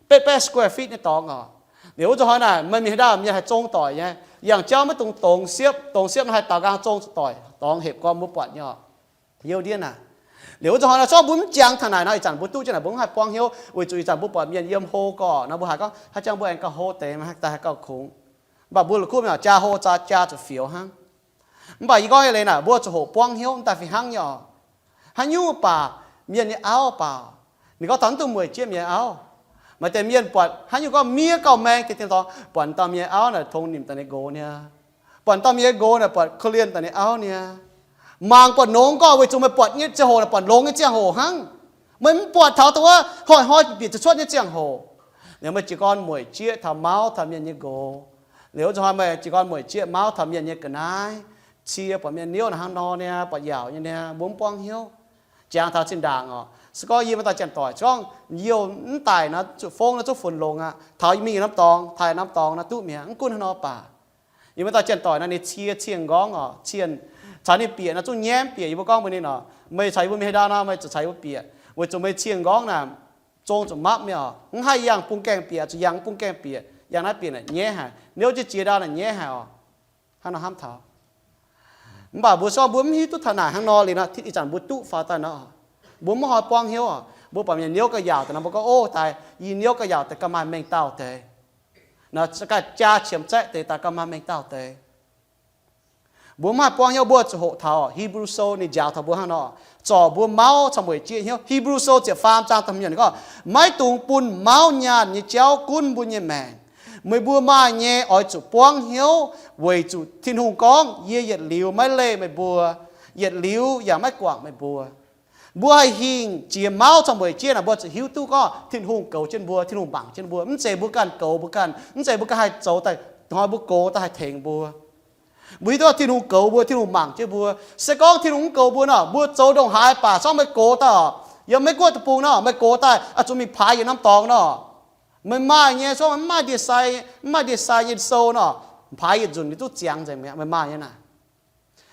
betv baeqv square feet nyei dorngx oc. Liuz wuov zanc hnoi naaic, meih mingh haaix ndau mienh haih zong doic nyei. Yangh jauv maiv dungx dongz siepv, dongz siepv nor haih daaux nqaang zong doic, dorngx hepc gorn mbuo buatc nyei oc. Youh ndiev naaic, Liuz wuov zanc hnoi nor, zorqv mbuo mv jangx taux naaic nor, ih zanc mbuo duqv jienv naaic mbuo mv haih buangv hnyouv, weic zuqc ih zanc mbuo buatc mienh yiem hlo gorqv nor, mbuo haiz gorngv haaix jangx mbuo aengx gauh hlo deix, daaih haih gauh kungx. Mv baac mbuo la'kuqv mienh oc, jaa hlo zaa jaa zuqc fioux hnangv. Mv baac yie gorngv nyei leiz naaic, mbuo zuqc hoqc buangv hnyouv daaih fih hnangv nyei oc. Haaix nyungc baac, mienh nyei auv baac, ninh gorngv taux mv dungx mueic jieqv mienh auv. Maaih deix mienh buatc haaix nyungc gorngv miev gauh maeng deix tin dorngx, buatc dauh mienh auv naaic tongx nimc daaih ninh nqox niaa, buatc dauh mienh nqox naaic buatc korv-lienh daaih ninh auv niaa. Mangc buatc nongx gorngv weic zuqc meih buatc nyei ziangh hoc naaic buatc longx nyei ziangh hoc hnangv. Meih mv buatc taux dongh wuov hnoi-hnoi bieqc cuotv nyei ziangh hoc. Liuz meih jiez gorn mueic jieqv taux mauv taux mienh nyei nqox. Liuz wuov zanc hnoi meih jiez gorn mueic jieqv mauv taux mienh nyei ga'naaiv, cie buatc mienh niouv naaic hnangv nor niaa, buatc yaauc nyei niaa, mbuo mv buangv hnyouv. Jangx taux zinh ndaangc oc, se gorngv yie maaih dauh janx-doic gorngv youh mv daic nor, zuqc fongv nor zuqc funx longx aqv. Taux yie mingh norm dorngx, taaih norm dorngx nor duqv mi'aqv. Mv gunv haaix nor baac, yie maaih dauh janx-doic nor ninh cie cienh nqorngv oc, cienh caux ninh bieqc nor zungv nyiemv bieqc. Yie mbuo gorngv mbuox ninh oc, meih caux yie mbuo mingh haaix ndau nor meih zuqc caux yie mbuo bieqc, weic zuqc meih cienh nqorngv naaic zong zuqc mapv mi'aqv oc. Mv haih yangh bung gaengh bieqc, zuqc yangh bung gaengh bieqc, yangh naaiv bieqc naaic nyaiv haic, niouv jienv jiex ndau naaic nyaiv haic oc. Hnangv nor hnamv taux. Mv baac mbuo se gorngv mbuo mv hiuv duqv taux naaic hnangv nor liuz nor, ih zanc mbuo duqv faaux daaih nor, mbuo mv hnoi buangv hnyouv oc. Mbuo buatc mienh niouv gauh yaauc daaih nor, mbuo gorngv, ov, daaih yie niouv gauh yaauc daaih gauh maaih mengh dauh deix, gauh jaa qiemx zaeqv deix daaih gauh maaih mengh dauh deix. Mbuo mv haih buangv hnyouv, mbuo zuqc hoqc taux Hipv^lu Sou ninh njaaux taux mbuo hnangv nor, zorc mbuo mauv caux mueic jieqv hnyouv. Hipv^lu Sou ziepc faam zaang da'hmz yiemc ninh gorngv, maiv dungx bun mauv nyaanh nyei jauv gunv mbuo nyei maengc. Meih mbuo maaih nyei oix zuqc buangv hnyouv weic zuqc Tin-Hungh gorngv, yie yietc liuz maiv leih meih mbuo, yietc liuz yaac maiv guangc meih mbuo. Mbuo haih hingh jiex mauv caux mueic jieqv naaic, mbuo zuqc hiuv duqv gorngv Tin-Hungh goux jienv mbuo, Tin-Hungh mangc jienv mbuo. Mv zeiz mbuo ganh goux mbuo ganh, mv zeiz mbuo ganh haih zoux daaih hnoi mbuo gox daaih haih tengx mbuo. Mbuo hiuv duqv Tin-Hungh goux mbuo, Tin-Hungh mangc jienv mbuo. Se gorngv Tin-Hungh mv goux mbuo nor, mbuo zoux ndongc haaix baac se gorngv meih gox daaih oc, yiem Meiv Guoqv deic-bung nor, meih gox daaih oix zuqc mingh paaix yietc norm dorngx nor, meih maaih nyei, se gorngv meih mv maaih ndie-sai, mv maaih ndie-sai nyei sou nor, paaix yietc nzunc ninh duqv ziangx nzengc mi'aqv, meih maaih nyei naaic.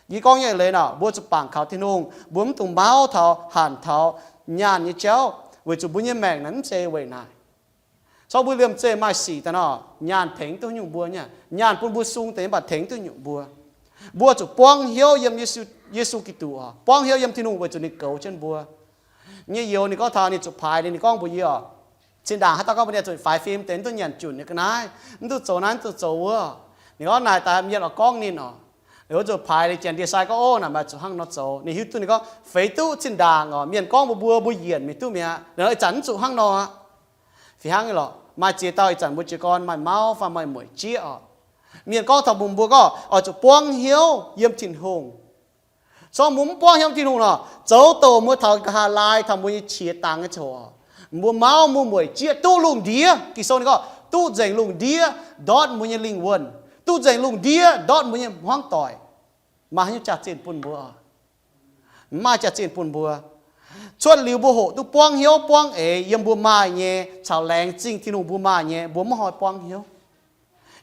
Yie gorngv nyei leiz nor, mbuo zuqc bangc kaux Tin-Hungh, mbuo mv dungx mauv taux, hanc taux nyaanh nyei jauv, weic zuqc mbuo nyei maengc naaic mv zeiz weic naaic. Se gorngv mbuo liemh zeih maaih sic daaih nor, nyaanh tengx duqv nyungc mbuo nyei, nyaanh bun mbuo sung deix mv baac tengx duqv nyungc mbuo. Mbuo zuqc buangv hnyouv yiem Yesu, Yesu Giduc oc, buangv hnyouv yiem Tin-Hungh weic zuqc ninh goux jienv mbuo. Nyei youz ninh gorngv taux ninh zuqc paaix, ninh gorngv mbuox yie oc, zinh ndaangc haaix dauh gorngv mbuox ninh zuqc faix fim deix, mv duqv nyanc junc nyei ga'naaiv, mv duqv zoux naaiv, mv duqv zoux wuov. Ninh gorngv naaic daaih mienh oix gorngv ninh oc. Liuz wuov nzunc paaix ninh janx ndie-sai gorngv, ov, naaic maaih zuqc hnangv nor zoux. Ninh hiuv duqv, ninh gorngv feix duqv zinh ndaangc oc, mienh gorngv mbuox mbuo, mbuo yienc mingh duqv mi'aqv. Liuz nor ih zanc mv zuqc hnangv nor aqv. Fih hnangv nyei lorqc, maaih ziex dauh ih zanc mbuo jiez gorn maaih mauv fai maaih mueic jieqv oc. Mienh gorngv taux mbuox mbuo gorngv oix zuqc buangv hnyouv yiem Tin-Hungh. Se gorngv mbuo mv buangv hnyouv Tin-Hungh nor, zoux douc mbuo taux nqa'haav laai taux mbuo nyei qiex dangx nyei ziangh hoc, mbuo mauv mbuo mueic jieqv duqv lungh ndiev. Ging-Sou ninh gorngv duqv nzengc lungh ndiev ndortv mbuo nyei lingh wuonh, duqv nzengc lungh ndiev ndortv mbuo nyei hmuangv doic. Maaih haaix nyungc jaax-zinh bun mbuo? Mv maaih jaax-zinh bun mbuo. Cuotv liuz mbuo hoqc duqv buangv hnyouv buangv eix yiem mbuo maaih nyei caux laengz zingh Tin-Hungh mbuo maaih nyei, mbuo mv hnoi buangv hnyouv.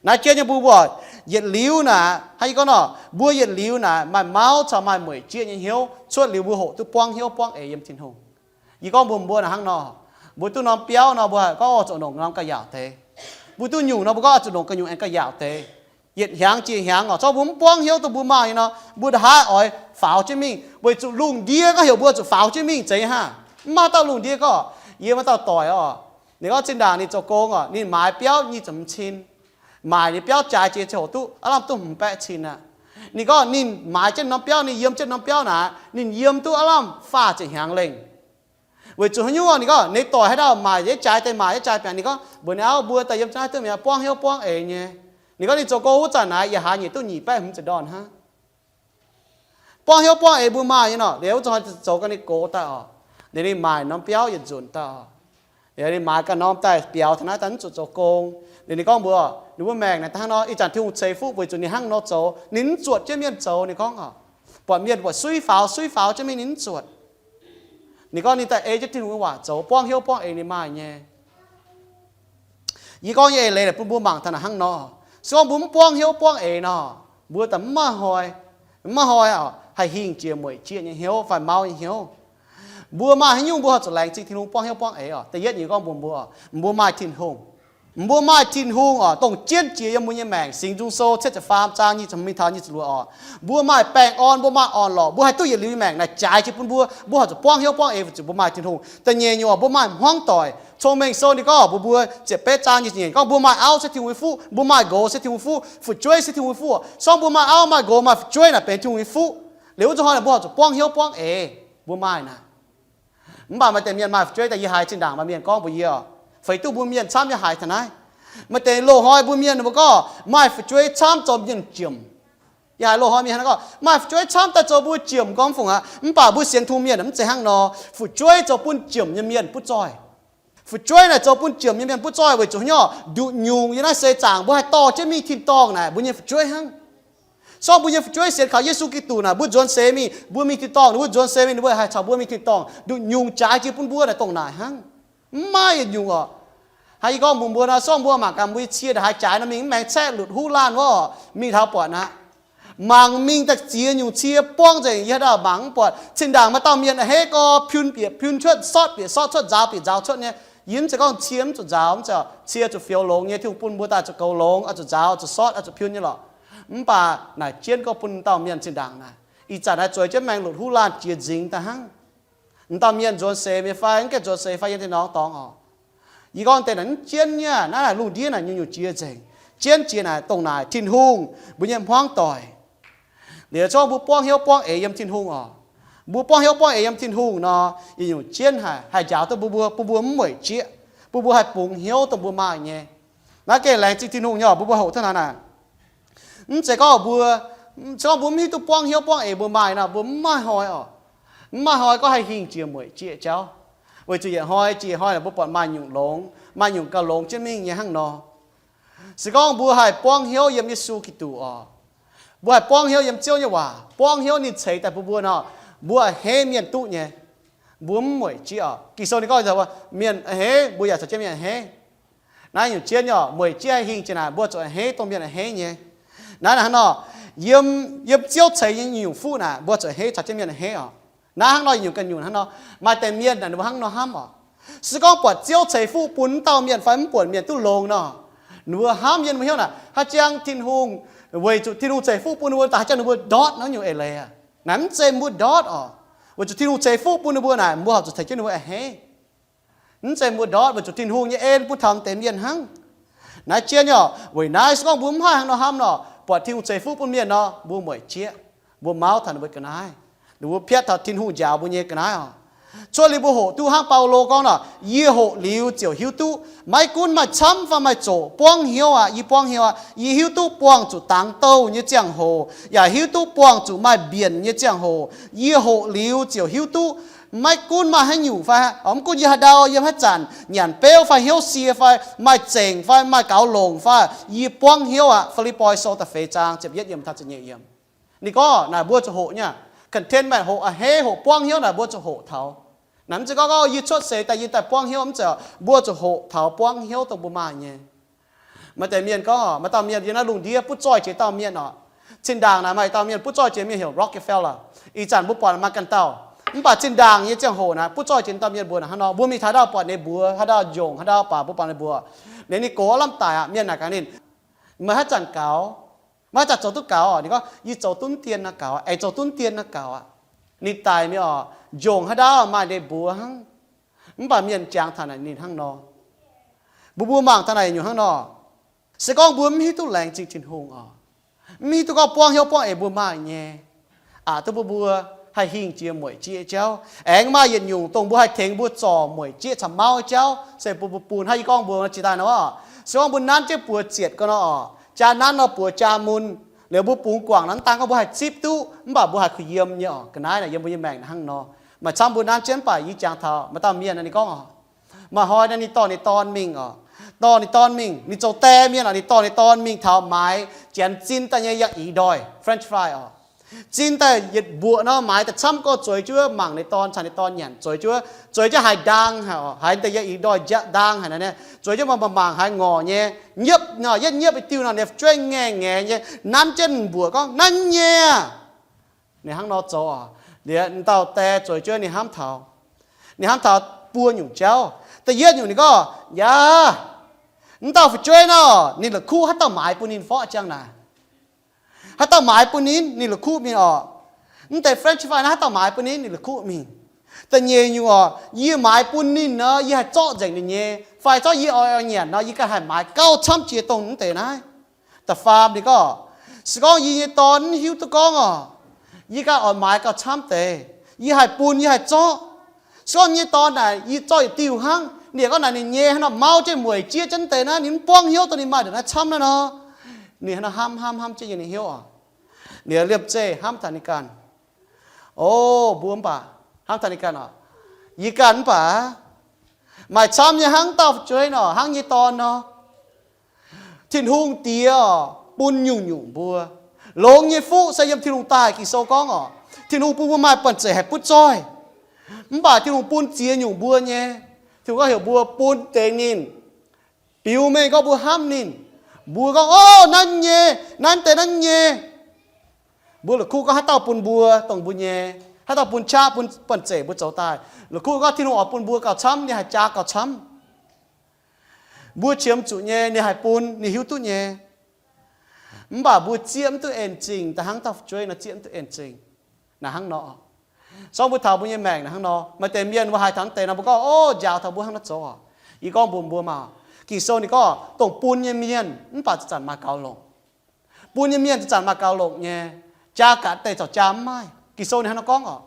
Naaiv jienv nyei mbuo, mbuo yietc liuz naaic, hnangv yie gorngv nor, mbuo yietc liuz naaic maaih mauv caux maaih mueic jieqv nyei hnyouv, cuotv liuz mbuo hoqc duqv buangv hnyouv buangv eix yiem Tin-Hungh. Yie gorngv mbuox mbuo naaic hnangv nor, mbuo duqv norm biauv nor, mbuo haih gorngv oix zuqc longc norm ga'yaauc deix. Mbuo duqv nyungc nor, mbuo gorngv oix zuqc longc ga'nyungc aengx ga'yaauc deix. Yietc hnyangx jiex hnyangx oc, zorqv mbuo mv buangv hnyouv dongh mbuo maaih nyei nor, mbuo ndongc haaix oix faaux jienv mingh, weic zuqc lungh ndiev gorngv heuc mbuo zuqc faaux jienv mingh zeiz haav? Mv maaih dauh lungh ndiev gorngv. Yie maaih dauh doic oc, ninh gorngv zinh ndaangc ninh zoux gong oc, ninh maaiz biauv nyic ziepc hmz cin. Maaic ninh biauv jaaix jiex ziangh hoc duqv aav lamh duqv hmz baeqv cin aqv. Ninh gorngv ninh maaiz jienv norm biauv, ninh yiem jienv norm biauv naaic, ninh yiem duqv aav lamh faah ziepc hnyangx lengh. Weic zuqc haaix nyungc? Ninh gorngv ninh doic haaix dauh maaic yaac jaaix deix, maaic yaac jaaix baengc. Ninh gorngv mbuox ninh auv, mbuo daaih yiem naaiv duqv mi'aqv, buangv hnyouv buangv eix nyei. Ninh gorngv ninh zoux gong wuov zanc naaic, yaac haaix nyungc duqv nyic baeqv hmz ziepc ndorn hnangv. Buangv hnyouv buangv eix mbuo maaih nyei nor, liuz wuov zanc zoux ganh ninh gox daaih oc. Liuz ninh maaic norm biauv yietc nzunc daaih oc. Liuz ninh maaiz ganh norm daaih biaux taux naaiv daaih mv zuqc zoux gong. Liuz ninh gorngv mbuox ninh mbuo maengc naaic hnangv nor, ih zanc Tin-Hungh ceix fuqv weic zuqc ninh hnangv nor zoux, ninh mv zuotc jienv mienh zoux. Ninh gorngv oc, buatc mienh buatc suiv faaux, suiv faaux jienv mingh ninh mv zuotc. Ninh gorngv ninh daaih ei jienv Tin-Hungh nyei waac zoux, buangv hnyouv buangv eix ninh maaih nyei. Yie gorngv nyei eix leiz naaic bun mbuo mangc taux naaic hnangv nor. Se gorngv mbuo mv buangv hnyouv buangv eix nor, mbuo daaih mv maaih hnoi, mv maaih hnoi oc, haih hingh jiex mueic jieqv nyei hnyouv fai mauv nyei hnyouv. Mbuo maaih haaix nyungc mbuo haih zuqc laengz zingh Tin-Hungh buangv hnyouv buangv eix oc? Da'yietv nyei gorngv mbuox mbuo, mbuo maaih Tin-Hungh. Mbuo maaih Tin-Hungh oc, dongh jienv jiex yiem mbuo nyei maengc. Singx Nzung Sou cietv ziepc faam zaang nyic ziepc hmz taux nyic ziepc luoqc oc. Mbuo maaih baengh orn, mbuo maaih orn-lorqc, mbuo haih duqv yietc liuz nyei maengc naaic jaaix jiex bun mbuo. Mbuo horpc zuqc buangv hnyouv buangv eix weic zuqc mbuo maaih Tin-Hungh. Da'nyeic nyungc oc, mbuo maaih hmuangv doic. Cong-Mengh Sou ninh gorngv mbuox mbuo ziepc betv zaang nyic ziepc nyeic gorngv mbuo maaih auv se Tin-Hungh nyei fuqv, mbuo maaih nqox se Tin-Hungh nyei fuqv, fu'jueiv se Tin-Hungh nyei fuqv. Se gorngv mbuo maaih auv, maaih nqox, maaih fu'jueiv naaic benx Tin-Hungh nyei fuqv. Liuz wuov zanc hnoi naaic mbuo horpc zuqc buangv hnyouv buangv eix mbuo maaih naaic. Mv baac maaih deix mienh maaih fu'jueiv daaih yie haiz zinh ndaangc maaih mienh gorngv mbuox yie oc, feix duqv mbuo mienh camv nyei haiz taux naaiv. Maaih deix loz-hnoi mbuo mienh ninh mbuo gorngv maaih fu'jueiv camv zoux mienh jomc. Yie haiz loz-hnoi mienh hnangv naaiv gorngv maaih fu'jueiv camv daaih zoux mbuo jomc gorngv fungc aqv. Mv baac mbuo sienx Tin-Hungh mienh mv zeiz hnangv nor. Fu'jueiv zoux bun jomc nyei mienh butv zoih. Fu'jueiv naaic zoux bun jomc nyei mienh butv zoih weic zuqc haaix nyungc? Nduqc nyungc yiem naaiv seix zaangc mbuo haih dorh jienv mingh tin-dorngh naaic mbuo nyei fu'jueiv hnangv. Se gorngv mbuo nyei fu'jueiv sienx kaux Yesu Giduc naaic, mbuo nzuonx seix mingh, mbuo mingh tin-dorngh, ninh mbuo nzuonx seix mingh, ninh mbuo haih caux mbuo mingh tin-dorngh. Nduqc nyungc jaaix jiex bun mbuo naaic dongh naaic hnangv. Mv maaih yietc nyungc oc. Haiz yie gorngv mbuox mbuo nor, se gorngv mbuo mangc gaax mbuo nyei cie ndongc haaix jaaix nor mingh mv maengx caeqv lutc huv laanh wuov, mingh taux buatc aqv. Mangc mingh daaih ziex nyungc cie buangv nzengc, yie haaix dauh mangc mv buatc. Zinh ndaangc maaih dauh mienh a'hneiv gorx, piun bieqc piun cuotv, sortv bieqc sortv cuotv, nzaaux bieqc nzaaux cuotv nyei. Yie mv zeiz gorngv cie mv zuqc nzaaux, mv zeiz, cie zuqc fioux longx nyei, Tin-Hungh bun mbuo daaih zuqc goux longx, oix zuqc nzaaux, oix zuqc sortv, oix zuqc piun nyei lorqc. Mv baac naaic jienv gorngv bun dauh mienh zinh ndaangc naaic, ih zanc naaiv zueiz jienv maengx lutc huv laanh jiex nzingx daaih hnangv. M'dauh mienh nzuonx seix mi'aqv fai mv gaengh nzuonx seix fai yiem tin-dorngh dorngx oc. Yie gorngv deix naaic mv jienv nyei, naaiv naaic lungh ndiev naaic nyungc-nyungc jiex nzengc. Jienv jiex naaic dongh naaic Tin-Hungh, mbuo nyei hmuangv doic. Liuz se gorngv mbuo buangv hnyouv buangv eix yiem Tin-Hungh oc. Mbuo buangv hnyouv buangv eix yiem Tin-Hungh nor, yietc nyungc jienv haic, haih njaaux duqv mbuo, mbuo, bun mbuo mv mueic jieqv, bun mbuo haih bungx hnyouv dongh mbuo maaih nyei. Naaiv gengh laengz zingh Tin-Hungh nyei oc, mbuo, mbuo hoqc taux naaiv naaic. Mv zeiz gorngv mbuo, se gorngv mbuo mv hiuv duqv buangv hnyouv buangv eix mbuo maaih nor, mbuo mv maaih hnoi oc. Mv maaih hnoi gorngv haih hingh jiex mueic jieqv jauv. Weic zuqc yietc hnoi jiex hnoi naaic mbuo buatc maaih nyungc longx, maaih nyungc gauh longx jienv mingh nyei hnangv nor. Se gorngv mbuo haih buangv hnyouv yiem Yesu Giduc oc, mbuo haih buangv hnyouv yiem Ziouv nyei waac, buangv hnyouv ninh ceix daaih bun mbuo nor, mbuo a'hneiv mienh duqv nyei. Mbuo mv mueic jieqv oc. Ging-Sou ninh gorngv mienh a'hneiv, mbuo yaac caux jienv mienh a'hneiv. Naaiv nyungc jienv nyei oc, mueic jieqv haih hingh jiex naaic, mbuo zuqc a'hneiv dongh mienh a'hneiv nyei. Naaiv hnangv nor, yiem, yiem Ziouv ceix nyei nyungc fuqv naaic, mbuo zuqc a'hneiv caux jienv mienh a'hneiv oc. Naaiv hnangv nor yietc nyungc ganh nyungc hnangv nor, maaih deix mienh naaic ninh mbuo hnangv nor hnamv oc. Se gorngv buatc Ziouv ceix fuqv bun wuov dauh mienh fai mv buatc mienh duqv longx nor, ninh mbuo hnamv yiem ninh mbuo hnyouv naaic, haaix jangx Tin-Hungh, weic zuqc Tin-Hungh ceix fuqv bun ninh mbuo daaih haaix jangx ninh mbuo ndortv naaiv nyungc eix leiz aqv. Naaic mv zeiz mbuo ndortv oc. Weic zuqc Tin-Hungh ceix fuqv bun ninh mbuo naaic, mbuo horpc zuqc tengx jienv ninh mbuo a'hneiv. Mv zeiz mbuo ndortv, weic zuqc Tin-Hungh nyei en bun taux deix mienh hnangv. Naaiv jienv nyei oc, weic naaiv se gorngv mbuo mv haih hnangv nor hnamv nor, buatc Tin-Hungh ceix fuqv bun mienh nor, mbuo mueic jieqv, mbuo mauv taux ninh mbuo ga'naaiv, ninh mbuo piatv taux Tin-Hungh njaaux mbuo nyei ga'naaiv oc. Cuotv liuz mbuo hoqc duqv hnangv Baulo gorngv nor, yie hoqc liuz ziouc hiuv duqv, maiv gunv maaih camv fai maaih zoqc, buangv hnyouv aqv, yie buangv hnyouv aqv. Yie hiuv duqv buangh zuqc dangx douh nyei ziangh hoc, yaac hiuv duqv buangh zuqc maaih mbienc nyei ziangh hoc. Yie hoqc liuz ziouc hiuv duqv, maiv gunv maaih haaix nyungc fai, mv gunv yie haaix ndau yiem haaix zanc nyanc beuv fai hnyouv sie fai maaih zengc fai maaih gaux longc fai, yie buangv hnyouv aqv. Fi^lipv^poi Sou da'feix zaang ziepc yietv yiem taux ziepc nyeic yiem. Ninh gorngv naaic mbuo zuqc hoqc nyei, contentment, hoqc a'hneiv, hoqc buangv hnyouv naaic mbuo zuqc hoqc taux. Naaic mv zeiz gorngv, gorngv yie cuotv seix daaih yie daaih buangv hnyouv, mv zeiz. Mbuo zuqc hoqc taux buangv hnyouv dongh mbuo maaih nyei. Maaih deix mienh gorngv, maaih dauh mienh yiem naaiv lungh ndiev butv zoih jiex dauh mienh oc. Zinh ndaangc naaic maaih dauh mienh butv zoih jiex mienh heuc Rockefeller. Ih zanc mbuo buatc maaih ganh dauh. Mv baac zinh ndaangc nyei ziangh hoc naaic butv zoih jiex dauh mienh mbuox naaic hnangv nor, mbuo mingh taux haaix dauh buatc ninh mbuox, haaix dauh njongc haaix dauh baac mbuo buatc ninh mbuox. Liuz ninh gox lamh daic aqv, mienh naaic gaax ninh, meih haaix zanc gaux? Meih haaix zanc zoux duqv gaux? Ninh gorngv, yie zoux duqv dien naaiv gaux, aengx zoux duqv dien naaiv gaux aqv. Ninh daic mingh oc, njongc haaix dauh maaih ninh mbuox hnangv. Mv baac mienh jangx taux naaic ninh hnangv nor. Mbuo, mbuo mangc taux naaic nyungc hnangv nor. Se gorngv mbuo mv hiuv duqv laengz zingh Tin-Hungh oc, mv hiuv duqv gorngv buangv hnyouv buangv eix mbuo maaih nyei, aqc duqv mbuo, mbuo haih hingh jiex mueic jieqv jauv. Aengx maaih yietc nyungc dongh mbuo haih tengx mbuo zorc mueic jieqv caux mauv jauv se bun mbuo bun. Hnangv yie gorngv mbuo jiex daaih nor oc, se gorngv mbuo nanv jienv buoz zietc gau nor oc, jaa nanv nor buoz jaa mun. Liuz mbuo bungx guangc nor, mv daan gorngv mbuo haih zipv duqv, mv baac mbuo haih kuh yiem nyei oc. Ga'naaiv naaic yiem mbuo nyei maengc hnangv nor. Maaih camv mbuo nanv jienv, mv baac yie jangx taux maaih dauh mienh ninh gorngv oc, maaih hnoi naaiv ninh dorh ninh dorn mingh oc, dorh ninh dorn mingh, ninh zoux die mienh oc, ninh dorh ninh dorn mingh taux maaiz janx zin daaih nyei yangh ix ndoih, French fry oc. Zin daaih yietc mbuoqc nor, maaiz daaih camv gorx, zueiz jienv mangc ninh dorn caux ninh dorn nyanc, zueiz jienv, zueiz jienv haiz ndaang haic oc, haiz daaih yangh ix ndoih ndaang haic naaic, zueiz jienv mangc mangc haiz ngorc nyei, nyiepv nor, yietv nyiepv i diuh nor, ninh fu'jueiv ngaengc ngaengc nyei, nanv jienv mbuoqc gorngv, naaiv nyei. Ninh hnangv nor zoux oc. Liuz dauh die zueiz jienv ninh hnamv taux, ninh hnamv taux buo nyungc jauv. Da'yietv nyungc ninh gorngv, yaac Mv dauh fu'jueiv nor, ninh la'kuqv haaix dauh maaiz bun ninh forv jangx naaic. Haaix dauh maaiz bun ninh, ninh la'kuqv mingh oc. Mv deix French fry naaiv haaix dauh maaiz bun ninh, ninh la'kuqv mingh. Da'nyeic nyungc oc, yie maaiz bun ninh nor, yie haih zorqv nzengc ninh nyei, fai zorqv yie oix nyanc nor, yie ganh haih maaiz gauh camv jiex dongh mv deix naaiv. Da'faam ninh gorngv, se gorngv yie nyei dorn mv hiuv duqv gorngv oc, yie ganh oix maaiz gauh camv deix, yie haih bun, yie haih zorqv. Se gorngv yie nyei dorn naaic yie zorqv yietc diuh hnangv, ninh gorngv naaic ninh nyei hnangv nor, mauv jienv mueic jieqv jienv deix naaiv, ninh mv buangv hnyouv dongh ninh maaih ndongc naaiv camv naaiv nor, ninh hnangv nor hnamv hnamv hnamv jienv yiem ninh hnyouv oc. Ninh liemh zeih hnamv taux ninh ganh, o, mbuo mv baac hnamv taux ninh ganh oc, yie ganh mv baac maaih camv nyei hnangv dauh fu'jueiv nor, hnangv nyei dorn nor. Tin-Hungh Diex oc, bun nyungc-nyungc mbuo. Longx nyei fuqv se yiem Tin-Hungh daaih. Ging-Sou gorngv oc, Tin-Hungh bun mbuo maaih banh zeic haih butv zoih. Mv baac Tin-Hungh bun ziex nyungc mbuo nyei. Tin-Hungh gorngv heuc mbuo bun deix ninh, biux mengh gorngv mbuo hnamv ninh. Mbuo gorngv, o, nanv nyei, nanv deix nanv nyei. Mbuo la'kuqv gorngv haaix dauh bun mbuo dongh mbuo nyei, haaix dauh bun qaqv bun banh zeic mbuo zoux daaih. La'kuqv gorngv Tin-Hungh oix bun mbuo gauh camv, ninh haih jaa gauh camv. Mbuo qiemx zuqc nyei, ninh haih bun, ninh hiuv duqv nyei. Mv baac mbuo zieqv mv duqv en zingh, da'hnangv dauh fu'jueiv nor zieqv mv duqv en zingh. Naaic hnangv nor, sorng mbuo taux mbuo nyei maengc naaic hnangv nor, maaih deix mienh mbuo haaix taux mv deix nor mbuo gorngv, o, njaaux taux mbuo hnangv nor zoux oc. Yie gorngv mbuox mbuo maah, Ging-Sou ninh gorngv dongh bun nyei mienh mv baac zanc-zanc maaih gaux longc. Bun nyei mienh zanc-zanc maaih gaux longc nyei, jaa gaax deix corc jaa mv maaih. Ging-Sou ninh hnangv nor gorngv oc.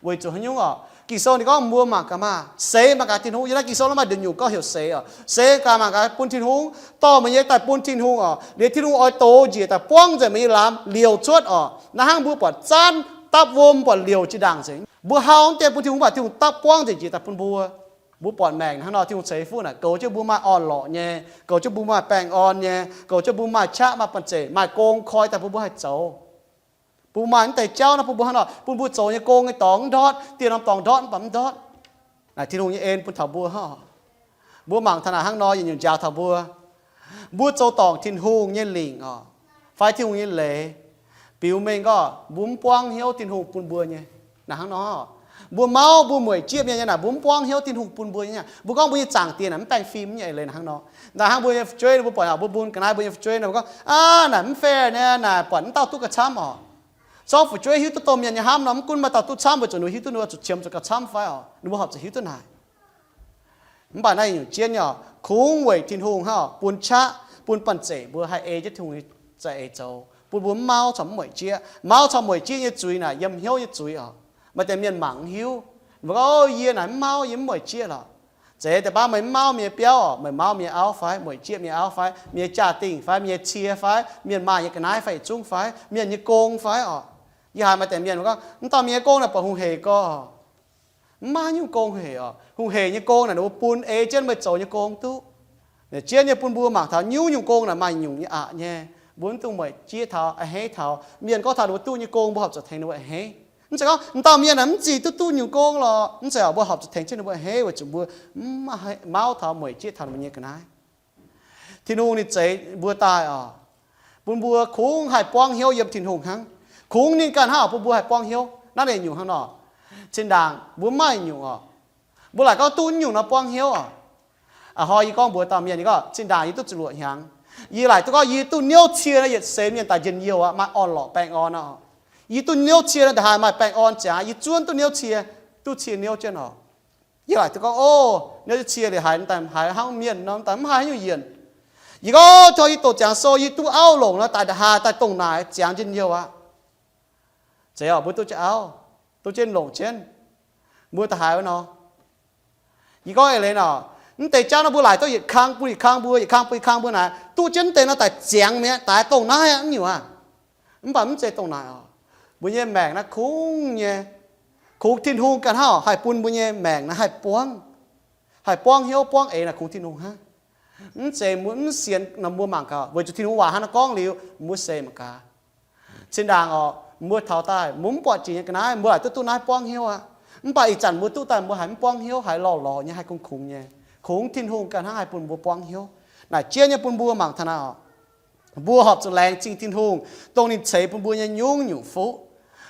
Weic zuqc haaix nyungc oc? Ging-Sou ninh gorngv mbuo mangc gaax maah, seix mangc gaax Tin-Hungh. Yiem naaiv Ging-Sou naaiv maaih nduqc nyungc gorngv heuc seix oc. Seix gaax mangc gaax bun Tin-Hungh, dorh meih nyei daaih bun Tin-Hungh oc. Liuz Tin-Hungh oix dox njiec daaih buangv nzengc meih nyei lamz liouc cuotv oc. Naaiv hnangv mbuo buatc zaanv dapv wuom buatc liouc jiex ndaangc nzengc. Mbuo hau mv dien bun Tin-Hungh, mv baac Tin-Hungh dapv buangv nzengc njiec daaih bun mbuo. Mbuo buatc maengc hnangv nor, Tin-Hungh ceix fuqv naaic goux jienv mbuo maaih orn-lorqc nyei, goux jienv mbuo maaih baengh orn nyei, goux jienv mbuo maaih qaqv maaih banh zeic maaih gong koi daaih bun mbuo haih zoux. Bun maaih mv deix jauv naaiv bun mbuo hnangv nor, bun mbuo zoux nyei gong nyei dorngx ndortv, dieh norm dorngx ndortv mv baac mv ndortv. Naaic Tin-Hungh nyei en bun taux mbuo hnangv. Mbuo mangc taux naaic hnangv nor yietc nyungc njaaux taux mbuo. Mbuo zoux dorngc Tin-Hungh nyei lingc oc, fai Tin-Hungh nyei leiz, biux mengh gorngv mbuo mv buangv hnyouv Tin-Hungh bun mbuo nyei. Naaic hnangv nor, mbuo mauv mbuo mueic jieqv mienh nyei naaic, mbuo mv buangv hnyouv Tin-Hungh bun mbuo nyei. Mbuo gorngv mbuo nyei zaangc diex naaic mv baengh fim nyei eix leiz naaic hnangv nor. Naaic hnangv mbuo nyei fu'jueiv mbuo buatc mbuo bun ga'naaiv mbuo nyei fu'jueiv nor, mbuo gorngv, aav, naaic mv fair naaic, naaic buatc mv dauh duqv gauh camv oc. Zorngv fu'jueiv hiuv duqv domh mienh nyei hnamv nor, mv gunv maaih dauh duqv camv weic zuqc ninh hiuv duqv ninh zuqc qiemx zuqc gauh camv fai oc, ninh mbuo horpc zuqc hiuv duqv naaic. Mv baac naaiv nyungc jienv nyei oc, kungx weic Tin-Hungh hnangv oc, bun qaqv bun banh zeic mbuo haih ei jienv Tin-Hungh nyei za'eix zoux, bun mbuo mv mauv caux mv mueic jieqv. Mauv caux mueic jieqv nyei zuiz naaic yiem hnyouv nyei zuiz oc. Maaih deix mienh mangc mv hiuv, mbuo gorngv, o, yie naaic mv mauv, yie mv mueic jieqv lorqc. Zeiz deix baav meih mv mauv mienh biauv oc, meih mauv mienh auv fai, mueic jieqv mienh auv fai, mienh jaa-dingh fai, mienh cie fai, mienh maaih nyei ga'naaiv fai yietc zungv fai, mienh nyei gong fai oc. Yie haiz maaih deix mienh gorngv, mv dauh mienh nyei gong naaic buatc hungh heic gorx, mv maaih nyungc gong heic oc. Hungh heic nyei gong naaic ninh mbuo bun ei jienv meih zoux nyei gong duqv. Naaic jienv nyei bun mbuo mangc taux nyungc-nyungc gong naaic maaih nyungc nyei aqc nyei. Mbuo mv dungx mueic jieqv taux, a'hneiv taux. Mienh gorngv taux ninh mbuo duqv nyei gong, mbuo horpc zuqc tengx ninh mbuo a'hneiv. Mv zeiz gorngv, mv dauh mienh naaic mv zinh duqv duqv nyungc gong lorqc. Mv zeiz oc, mbuo horpc zuqc tengx jienv ninh mbuo a'hneiv weic zuqc mbuo mv mauv taux mueic jieqv taux ninh mbuo nyei ga'naaiv. Tin-Hungh ninh zeix mbuo daaih oc, bun mbuo kungx haih buangv hnyouv yiem Tin-Hungh hnangv. Kungx ninh ganh hnangv oc bun mbuo haih buangv hnyouv. Naaiv nyungc hnangv nor, zinh ndaangc mbuo maaih nyungc oc, mbuo laaic gorngv duqv nyungc nor buangv hnyouv oc. A'hnoi yie gorngv mbuox dauh mienh, yie gorngv, zinh ndaangc yie duqv zuqc luoqc hnyangx, yie laaic duqv gorngv yie duqv niouv cie nor yietc seix mienh daaih njien-youh aqv, maaih orn-lorqc baengh orn aqv. Yie duqv niouv cie nor da'haaix maaih baengh orn ziangx, yie zuonv duqv niouv cie, duqv cie niouv jienv oc. Yie laaic duqv gorngv, o, niouv cie liuz haiz daaih haiz hnangv mienh nor, daaih mv haih haaix nyungc yienc. Yie gorngv tov yie doqc ziangx sou, yie duqv auv longc nor daaih da'haaix daaih dongh naaic ziangx njien-youh aqv. Zeiz oc, mbuo duqv jienv auv, duqv jienv longc jienv, mbuo da'haaix wuov nor. Yie gorngv eix leiz nor, mv deix jauv nor mbuo laaic duqv yietc kang bun yietc kang mbuo, yietc kang bun yietc kang mbuo naaic, duqv jienv mv deix nor daaih ziangx mi'aqv, daaih dongh naaiv aqv, mv nyungc aqv. Mv baac mv zeiz dongh naaic oc. Mbuo nyei maengc naaiv kungx nyei, kungx Tin-Hungh ganh hnangv oc haih bun mbuo nyei maengc naaiv haih buangv, haih buangv hnyouv buangv eix naaic kungx Tin-Hungh hnangv. Mv zeiz mbuo mv sienx nor mbuo mangc gaax, weic zuqc Tin-Hungh waac hnangv naaiv gorngv liuz, mbuo seix mangc gaax. Zinh ndaangc oc, mbuo taux daaih mbuo mv buatc jiex nyei ga'naaiv, mbuo laaic duqv duqv naaiv buangv hnyouv aqv. Mv baac ih zanc mbuo duqv daaih mbuo haiz mv buangv hnyouv, haiz lorh lorz nyei, haiz kungx kungx nyei. Kungx Tin-Hungh ganh hnangv haih bun mbuo buangv hnyouv. Naaic jienv nyei bun mbuo mangc taux naaiv oc. Mbuo horpc zuqc laengz zingh Tin-Hungh, dongh ninh ceix bun mbuo nyei nyungc-nyungc fuqv.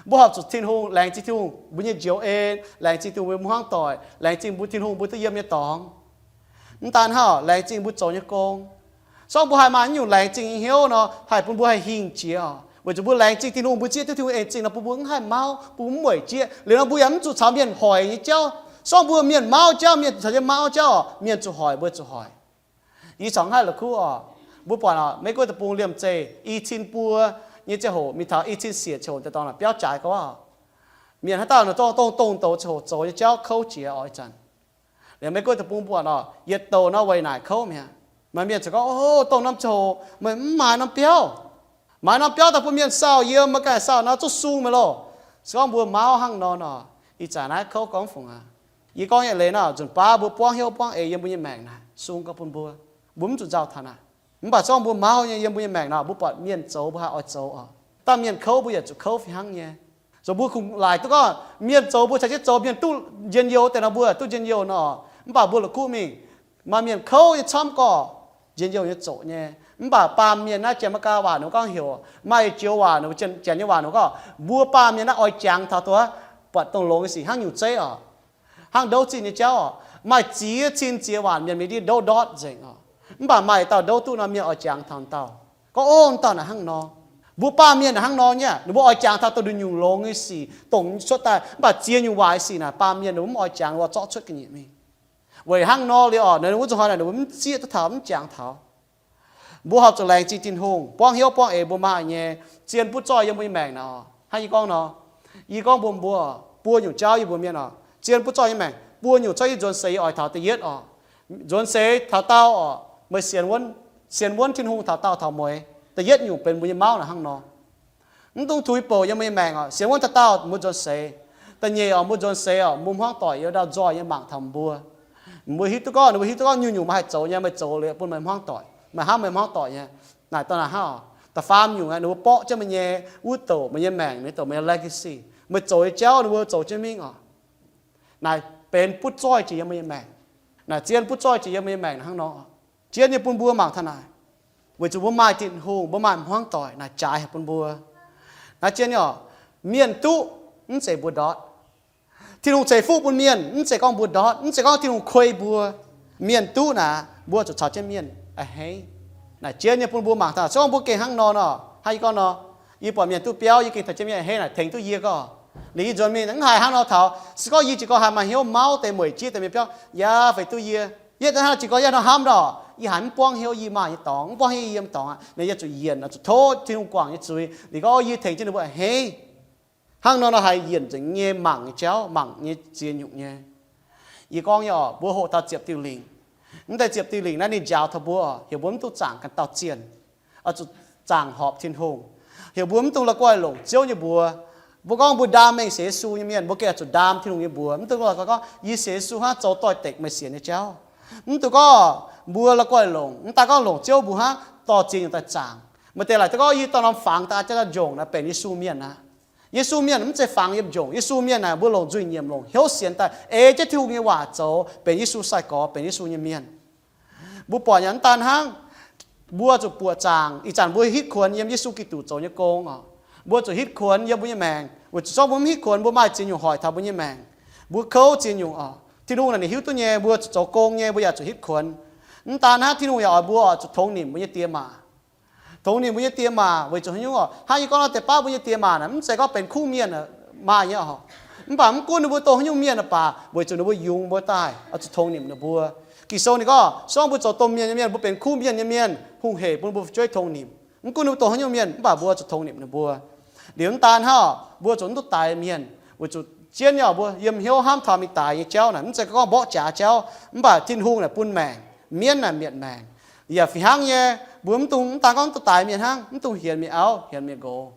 Mbuo horpc zuqc Tin-Hungh, laengz zingh Tin-Hungh mbuo nyei njoux en, laengz zingh Tin-Hungh mbuo hmuangv doic, laengz zingh mbuo Tin-Hungh mbuo duqv yiem nyei dorngx. Mv daan hnangv, laengz zingh mbuo zoux nyei gong. Se gorngv mbuo haih maaih naaiv nyungc laengz zingh nyei hnyouv nor, haih bun mbuo haih hingh jiex oc. Weic zuqc mbuo laengz zingh Tin-Hungh, mbuo zieqv duqv Tin-Hungh en zingh nor, bun mbuo mv haih mauv, bun mbuo mv weic jieqv. Liuz nor mbuo yaac mv zuqc caux mienh hoic nyei jauv. Se gorngv mbuo mienh mauv jauv, mienh zuqc caux yie mauv jauv oc, mienh zuqc hoic mbuo zuqc hoic. Yie corc haih la'kuqv oc. Mbuo buatc oc, Meiv Guoqv deic-bung liemh zeih i cin buo nyei ziangh hoc mingh taux i cin siec ziangh hoc daaih dorngx naaic biauv jaaix gorngv oc, mienh haaix dauh nor zorqv dongh dongh douz ziangh hoc zoux nyei jauv kouv jiex oc ih zanc. Liuz Meiv Guoqv deic-bung buatc oc, yietc douz nor weic naaic kouv mi'aqv. Maaih mienh ziouc gorngv, O, dongh norm ziangh hoc meih mv maaiz norm biauv. Maaiz norm biauv daaih bun mienh sauh yiem, meih ganh sauh nor zuqv sung meih loh. Se gorngv mbuo mauv hnangv nor nor, ih zanc naaiv kouv gorngv fungc aqv. Yie gorngv nyei leiz nor, nzunc baav mbuo buangv hnyouv buangv eix yiem mbuo nyei maengc naaic, sung gorngv bun mbuo, mbuo mv zuqc nzauh taux naaic. Mv baac se gorngv mbuo mauv nyei yiem mbuo nyei maengc nor, mbuo buatc mienh zoux mbuo haih oix zoux oc. Dangh mienh kouv mbuo yaac zuqc kouv fih hnangv nyei. Zoux mbuo kungx laaic duqv gorngv mienh zoux mbuo caux jienv zoux, mienh duqv njien-youh deix nor mbuo duqv njien-youh nor, mv baac mbuo la'kuqv mingh, maaih mienh kouv nyei camv gorqv, njien-youh nyei zoqc nyei. Mv baac baamh mienh naaiv, Janx-Meigaa waac ninh gorngv heuc, maaih joux waac ninh, Janx nyei waac ninh gorngv, mbuo baamh mienh naaiv oix jangx taux duqv buatc dongh longx nyei sic hnangv nyungc zeiv oc, hnangv ndouv zinh nyei jauv oc. Maaih ziex cin ziex waanc mienh mingh ndiev ndouv ndortv nzengc oc. Mv baac maaih dauh ndouv duqv nor, mienh oix jangx taux dauh, gorngv, O, dauh naaic hnangv nor. Mbuo baamh mienh naaic hnangv nor nyei, ninh mbuo oix jangx taux dongh nyungc longx nyei sic dongh cuotv daaih. Mv baac ziex nyungc waaic sic naaic baamh mienh ninh mbuo mv oix jangx, ninh mbuo zorqv cuotv ga'nyiec mingh. Weic hnangv nor liuz oc, ninh mbuo zuqc hnoi naaic ninh mbuo mv zieqv duqv taux, mv jangx taux. Mbuo horpc zuqc laengz zingh Tin-Hungh, buangv hnyouv buangv eix mbuo maaih nyei, zien butv zoih yiem mbuo nyei maengc naaic. Hnangv yie gorngv nor, yie gorngv mbuox mbuo, buo nyungc jauv yie mbuox mienh oc, zien butv zoih nyei maengc buo nyungc cuotv yie nzuonx seix yie oix taux da'yietv oc, nzuonx seix taux daauh oc, meih sienx wuonv, sienx wuonv Tin-Hungh taux daauh taux mueiz. Da'yietv nyungc benx mbuo nyei mauv naaic hnangv nor. Mv dungx tuix bouc yiem mbuo nyei maengc oc, sienx wuonv taux daauh mbuo nzuonx seix. Da'nyeic oc, mbuo nzuonx seix oc, mbuo hmuangv doic youz ndaauh nzoih nyei mangc taux mbuo. Mbuo hiuv duqv gorngv, ninh mbuo hiuv duqv gorngv nyungc-nyungc meih haih zoux nyei, meih zoux liuz bun meih hmuangv doic, meih hnamv meih hmuangv doic nyei. Naaic daaih naaic hnangv oc. Da'faam nyungc aeqv, ninh mbuo borqv jienv meih nyei wuov douc, meih nyei maengc, meih douc, meih nyei legacy. Meih zoux nyei jauv ninh mbuo zoux jienv mingh oc. Naaic benx butv zoih jiex yiem meih nyei maengc. Naaic zien butv zoih jiex yiem meih nyei maengc hnangv nor. Jienv nyei bun mbuo mangc taux naaic. Weic zuqc mbuo maaih Tin-Hungh, mbuo maaih hmuangv doic, naaic jaaix haic bun mbuo. Naaiv jienv nyei oc, mienh duqv, mv zeiz mbuo ndortv. Tin-Hungh ceix fuqv bun mienh, mv zeiz gorngv mbuo ndortv, mv zeiz gorngv Tin-Hungh kuei mbuo. Mienh duqv naaic, mbuo zuqc caux jienv mienh a'hneiv. Naaic jienv nyei bun mbuo mangc taux, se gorngv mbuo gengh hnangv nor nor, hnangv yie gorngv nor, yie buatc mienh duqv biauv, yie gengh caux jienv mienh a'hneiv naaic tengx duqv yie gorngv. Liuz yie nzuonx mingh mv haiz hnangv nor taux, se gorngv yie jiez gorn haiz maaih hnyouv mauv deix mueic jieqv deix mienh biauv, yaac feix duqv yie. Yie hnangv jiez gorn yie nor hnamv nor, yie haiz mv buangv hnyouv yie maaih nyei dorngx, mv buangv hnyouv yie yiem dorngx aqv. Naaic yie zuqc yienc, zuqc tov Tin-Hungh guangc nyei zuiz. Liuz gorngv yie tengx jienv ninh mbuo a'hneiv. Hnangv nor nor haih yienc nzengc nyei mangc nyei jauv, mangc nyei ziex nyungc nyei. Yie gorngv nyei oc, mbuo hoqc taux ziepc diuh lingc. Mv deix ziepc diuh lingc naaiv ninh njaaux taux mbuo oc, heuc mbuo mv dungx zaangc ganh dauh zienh, oix zuqc zaangc horpc Tin-Hungh. Heuc mbuo mv dungx la'guaih longc Ziouv nyei mbuox. Mbuo gorngv mbuo ndaam mengh sienx Yesu nyei mienh, mbuo gengh oix zuqc ndaam Tin-Hungh nyei mbuox. Mv dungx la'guaih gorngv, Yie sienx Yesu hnangv, zoux doix-dekc meih sienx nyei jauv. Mv dungx gorngv mbuo la'guaih longc, mv daaih gorngv longc Ziouv mbuox hnangv, dorh ziex nyungc daaih zaangc. Maaih deix laaic duqv gorngv, Yie dorh norm fangx daaih jauv njongc naaic benx Yesu mienh aqv. Yesu mienh mv zeiz fangx yiem njongc. Yesu mienh naaic mbuo longc nzuih nyiemc, longc hnyouv sienx daaih ei jienv Tin-Hungh nyei waac zoux, benx Yesu sai-gorx, benx Yesu nyei mienh. Mbuo buatc nyei mv daan hnangv, mbuo zuqc buoqc zaangc. Ih zanc mbuo hitv kuonx yiem Yesu Giduc zoux nyei gong oc. Mbuo zuqc hitv kuonx yiem mbuo nyei maengc. Weic zuqc se gorngv mbuo mv hitv kuonx, mbuo maaih ziex nyungc hoic taux mbuo nyei maengc. Mbuo kouv ziex nyungc oc. Tin-Hungh naaic ninh hiuv duqv nyei, mbuo zuqc zoux gong nyei, mbuo yaac zuqc hitv kuonx. Mv daan hnangv, Tin-Hungh yaac oix mbuo oc zuqc tongx nimc mbuo nyei die maac. Tongx nimc mbuo nyei die maac weic zuqc haaix nyungc oc? Hnangv yie gorngv nor, deix baav mbuo nyei die maac naaic mv zeiz gorngv benx kuv mienh maaih nyei oc. Mv baac mv gunv ninh mbuo dongh haaix nyungc mienh baac, weic zuqc ninh mbuo yungz mbuo daaih, oix zuqc tongx nimc ninh mbuo. Ging-Sou ninh gorngv, se gorngv mbuo zoux domh mienh nyei mienh, mbuo benx kuv mienh nyei mienh, hungh hec bun mbuo fu'jueiv tongx nimc. Mv gunv ninh mbuo dongh haaix nyungc mienh, mv baac mbuo zuqc tongx nimc ninh mbuo. Liuz mv daan hnangv oc, mbuo zuqc mv duqv daix mienh, weic zuqc jienv nyei oc, mbuo yiem hnyouv hnamv taux mingh daix nyei jauv naaic, mv zeiz gorngv mborqv jaax jauv, mv baac Tin-Hungh naaic bun maengc, mienv naaic mietc maengc. Yaac fih hnangv nyei, mbuo mv dungx, mv daan gorngv mv duqv daix mienh hnangv, mv dungx hienx mienh auv, hienx mienh nqox.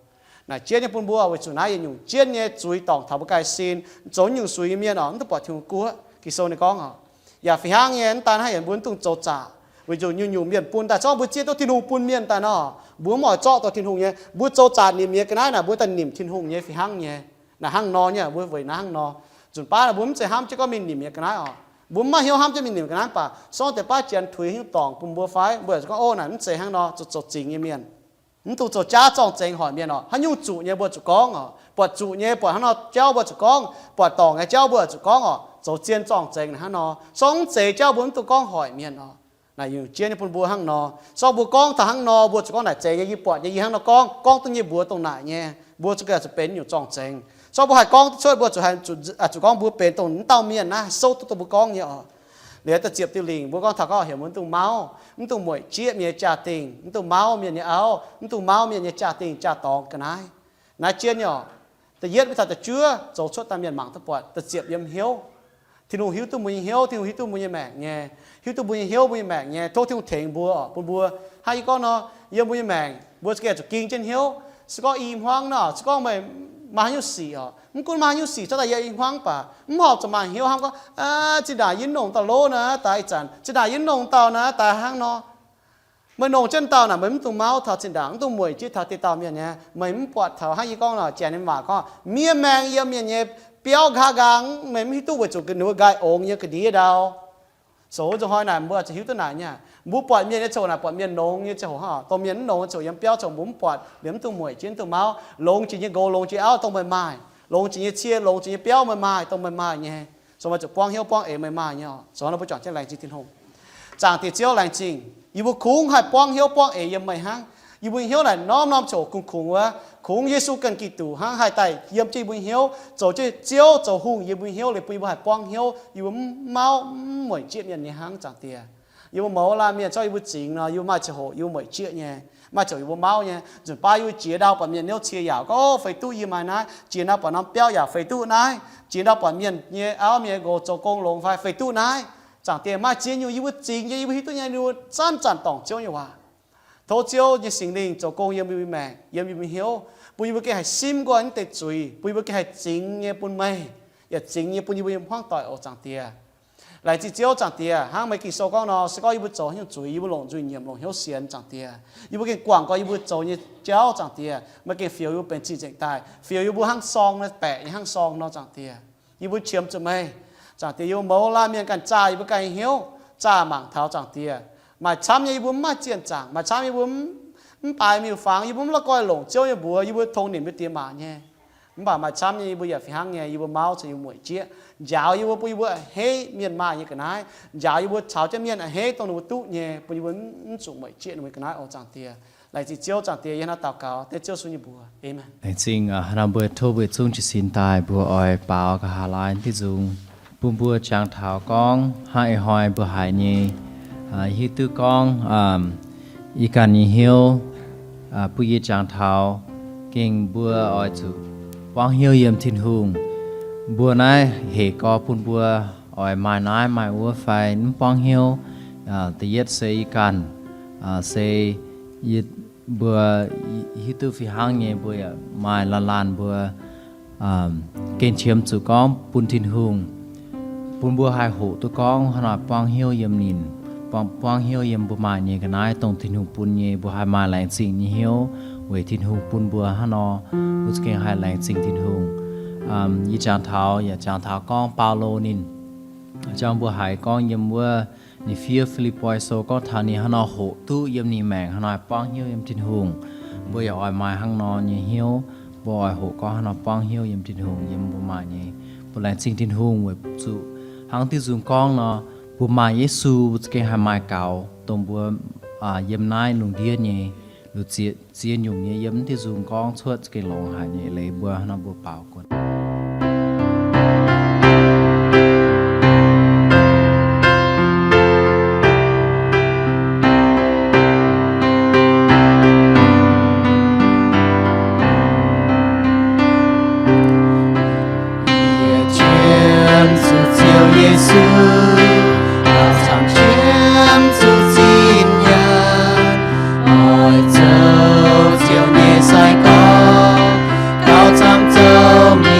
Naaic jienv nyei bun mbuo weic zuqc naaiv yietc nyungc jienv nyei zuiz dorngc taux mbuo ganh sin, zoux nyungc zuiz nyei mienh oc, mv duqv buatc Tin-Hungh guoqv. Ging-Sou ninh gorngv oc. Yaac fih hnangv nyei, mv daan hnangv, yaac mbuo mv dungx zoux zaqc, weic zuqc nyungc-nyungc mienh bun daaih, se gorngv mbuo zieqv duqv Tin-Hungh bun mienh daaih nor, mbuo mv oix zorqv dorh Tin-Hungh nyei, mbuo zoux zaqc nimc nyei ga'naaiv naaic, mbuo daaih nimc Tin-Hungh nyei fih hnangv nyei. Naaic hnangv nor nyei, mbuo weic naaiv hnangv nor. Nzunc baav naaic mbuo mv zeiz hnamv jienv gorngv mingh nimc nyei ga'naaiv oc. Mbuo mv maaih hnyouv hnamv jienv mingh nimc ga'naaiv, mv baac se gorngv deix baav janx tuix haaix nyungc dorngc bun mbuo fai, mbuo yaac zuqc gorngv, O, naaic mv zeiz hnangv nor, zuqc zoux zingx nyei mienh. Mv dungx zoux jaav zorng-zengx hoic mienh oc. Haaix nyungc zuqc nyei mbuo zuqc gorngv oc. Buatc zuqc nyei, buatc hnangv nor jauv mbuo zuqc gorngv. Buatc dorngc nyei jauv mbuo zuqc gorngv oc. zoux zien zorng-zengx naaic hnangv nor. Sorng mv zeiz jauv mbuo mv dungx gorngv hoic mienh oc. Naaic yungc jien nyei bun mbuo hnangv nor. Sorng mbuo gorngv taux hnangv nor, mbuo zuqc gorngv naaic zeiz nyei, yie buatc nyei, yie hnangv nor gorngv, gorngv duqv nyei mbuox dongh naaic nyei, mbuo zuqc gengh zuqc benx nyungc zorng-zengx. Sorng mbuo haih gorngv duqv cuotv, mbuo zuqc haih zuqc, zuqc gorngv mbuo benx dongh mv dauh mienh naaiv souv duqv dongh mbuo gorngv nyei oc. Liuz da'ziepc diuh lingc mbuo gorngv taux gorngv heuc mbuo mv dungx mauv, mv dungx mueic jieqv mienh nyei jaa-dingh, mv dungx mauv mienh nyei auv, mv dungx mauv mienh nyei jaa-dingh jaa-dorngx ga'naaiv. Naaiv jien nyei oc. Da'yietv mingh taux da'juov zoux cuotv daaih mienh mangc duqv buatc. Da'ziepc yiem hnyouv. Tin-Hungh hiuv duqv mbuo nyei hnyouv, Tin-Hungh hiuv duqv mbuo nyei maengc nyei, hiuv duqv mbuo nyei hnyouv, mbuo nyei maengc nyei, tov Tin-Hungh tengx mbuo oc, bun mbuo hnangv yie gorngv nor, yiem mbuo nyei maengc mbuo za'gengh zuqc ging jienv hnyouv. Se gorngv i hmuangv nor, se gorngv meih maaih haaix nyungc sic oc, mv gunv maaih haaix nyungc sic cuotv daaih yiem i hmuangv baac mv horpc zuqc maaih hnyouv hnamv gorngv, zinh ndaangc yie nongc dauh lov naaiv daaih ih zanc, zinh ndaangc yie nongc dauh naaiv daaih hnangv nor. Meih nongc jienv dauh naaic, meih mv dungx mauv taux zinh ndaangc, mv dungx mueic jieqv taux deix dauh mienh nyei. Meih mv buatc taux hnangv yie gorngv nor, janx nyei waac gorngv, miev maengx yiem mienh nyei biauv nqa'haav nqaang, meih mv hiuv duqv weic zuqc ninh mbuo nqaai ongx nyei ga'ndiev ndau. Zoux wuov nzunc hnoi naaic mbuo zuqc hiuv duqv naaic nyei. Mbuo buatc mienh nyei ziangh hoc naaic buatc mienh longx nyei ziangh hoc hnangv, dongh mienh mv longx nyei ziangh hoc yiem biauv ziangh hoc mbuo mv buatc, liemh mv dungx mueic jieqv, mv dungx mauv. Longx jiex nyei nqox, longx jiex auv dongh meih maaih, longx jiex nyei cie, longx jiex nyei biauv meih maaih, dongh meih maaih nyei. Zoux meih zuqc buangv hnyouv buangv eix meih maaih nyei oc. Zoux nor mbuo juangc jienv laengz zingh Tin-Hungh. Zaangc Diex Ziouv, laengz zingh yie mbuo kungx haih buangv hnyouv buangv eix yiem meih hnangv. Yie mbuo hnyouv naaic norm-norm ziouc kungx-kungx wuov, kungx Yesu ganh Giduc hnangv haih daaih yiem jienv yie mbuo hnyouv, zoux jienv Ziouv zoux hungh yie mbuo hnyouv liuz bun yie mbuo haih buangv hnyouv, yie mbuo mv mauv mv mueic jieqv mienh nyei hnangv, Zaangc Diex. Yie mbuo mouz laanh mienh zorqv yie mbuo zingx nor, yie mbuo maaih ziangh hoc yie mbuo mueic jieqv nyei, maaih ziangh hoc yie mbuo mauv nyei. Nzunc baav yie mbuo jiex ndau buatc mienh niouv cie yaac gorngv, O, feix duqv yie maaih naaiv. Jiex ndau buatc norm biauv yaac feix duqv naaiv. Jiex ndau buatc mienh nyei auv mienh nqox zoux gong longx fai feix duqv naaiv. Zaangc Diex, maaih ziex nyungc yie mbuo zingx nyei, yie mbuo hiuv duqv nyei, yie mbuo zanc-zanc dorngc Ziouv nyei waac. Tov Ziouv nyei Singx Lingh zoux gong yiem yie mbuo maengc, yiem yie mbuo hnyouv, bun yie mbuo gengh haih simv nqoi naaiv deix zuiz, bun yie mbuo gengh haih zingx nyei bun meih, yaac zingx nyei bun yie mbuo nyei hmuangv doic oc, Zaangc Diex. Laengz zingh Ziouv, Zaangc Diex, hnangv meih Ging-Sou gorngv nor, se gorngv yie mbuo zoux haaix nyungc zuiz, yie mbuo longc nzuih nyiemc, longc hnyouv sienx, Zaangc Diex. Yie mbuo gengh guangc gau yie mbuo zoux nyei jauv, Zaangc Diex, meih gengh fioux yie mbuo benx zinh nzengc daaih, fioux yie mbuo hnangv sorng nor, baeqc nyei hnangv sorng nor, Zaangc Diex. Yie mbuo qiemx zuqc meih, Zaangc Diex. Yie mbuo mouz laanh mienh ganh zaah yie mbuo ganh nyei hnyouv, zaah mangc taux, Zaangc Diex. Maaih camv nyei yie mbuo mv maaih zienh zaangc, maaih camv nyei yie mbuo mv, mv baaix miuc-fangx, yie mbuo mv la'guaih longc Ziouv nyei mbuox, yie mbuo tong nimc mbuo diex maac nyei. Mv baac maaih camv nyei yie mbuo yaac fih hnangv nyei, yie mbuo mauv caux yie mbuo mueic jieqv, njaaux yie mbuo, bun yie mbuo a'hneiv mienh maaih nyei ga'naaiv, njaaux yie mbuo caux jienv mienh a'hneiv dongh ninh mbuo duqv nyei, bun yie mbuo mv zuqc mueic jieqv ninh mbuo ga'naaiv oc, Zaangc Diex. Laengz zingh Ziouv, Zaangc Diex, yie hnangv naaiv daux gaux dengv Ziouv Yesu nyei mbuox. Aamen. Laengz zingh, aa, hnangv mbuo tov mbuo zungv jiez sin daaih, mbuo oix baaux nqa'haav laai diuh nzung bun mbuo jangx taux gorngv hnangv ih hnoi mbuo haiz nyei, aa, hiuv duqv gorngv, aa, ih ganh nyei hnyouv, aa, bun yie jangx taux gengh mbuo oix zuqc buangv hnyouv yiem Tin-Hungh. Mbuo naaiv hec gorx bun mbuo oix maaih naaiv maaih wuov fai mv buangv hnyouv. Aa, da'yietv se ih ganh, aa, se yie, mbuo hiuv duqv fih hnangv nyei, mbuo yaac maaih laanh laanh mbuo, aa, gengh qiemx zuqc gorngv bun Tin-Hungh, bun mbuo haih hoqc duqv gorngv hnangv naaic buangv hnyouv yiem ninh, buangv, buangv hnyouv yiem mbuo maaih nyei ga'naaiv dongh Tin-Hungh bun nyei, mbuo haih maaih laengz zingh nyei hnyouv weic Tin-Hungh bun mbuo hnangv nor, mbuo za'gengh haih laengz zingh Tin-Hungh. Aa, yie jangx taux, yaac jangx taux gorngv Baulo ninh, jangx mbuo haiz gorngv yiem wuov ninh fiev Fi^lipv^poi Sou gorngv taux ninh hnangv nor hoqc duqv yiem ninh maengc hnangv naaic buangv hnyouv yiem Tin-Hungh. Mbuo yaac oix maaih hnangv nor nyei hnyouv, mbuo oix hoqc gorngv hnangv nor buangv hnyouv yiem Tin-Hungh yiem mbuo maaih nyei. Mbuo laengz zingh Tin-Hungh weic zuqc hnangv diuh nzung gorngv nor, mbuo maaih Yesu za'gengh haih maaih gaux dongh mbuo, aa, yiem naaiv lungh ndiev nyei, luoqc ziex, ziex nyungc nyei yiem diuh nzung gorngv cuotv za'gengh longx haic nyei. Leiz mbuo hnangv nor mbuo baaux guon. Yie qiemx zuqc Ziouv Yesu, daux camv qiemx zuqc zinh nyaanh, oix zoux Ziouv nyei sai-gorx, gauh camv zoux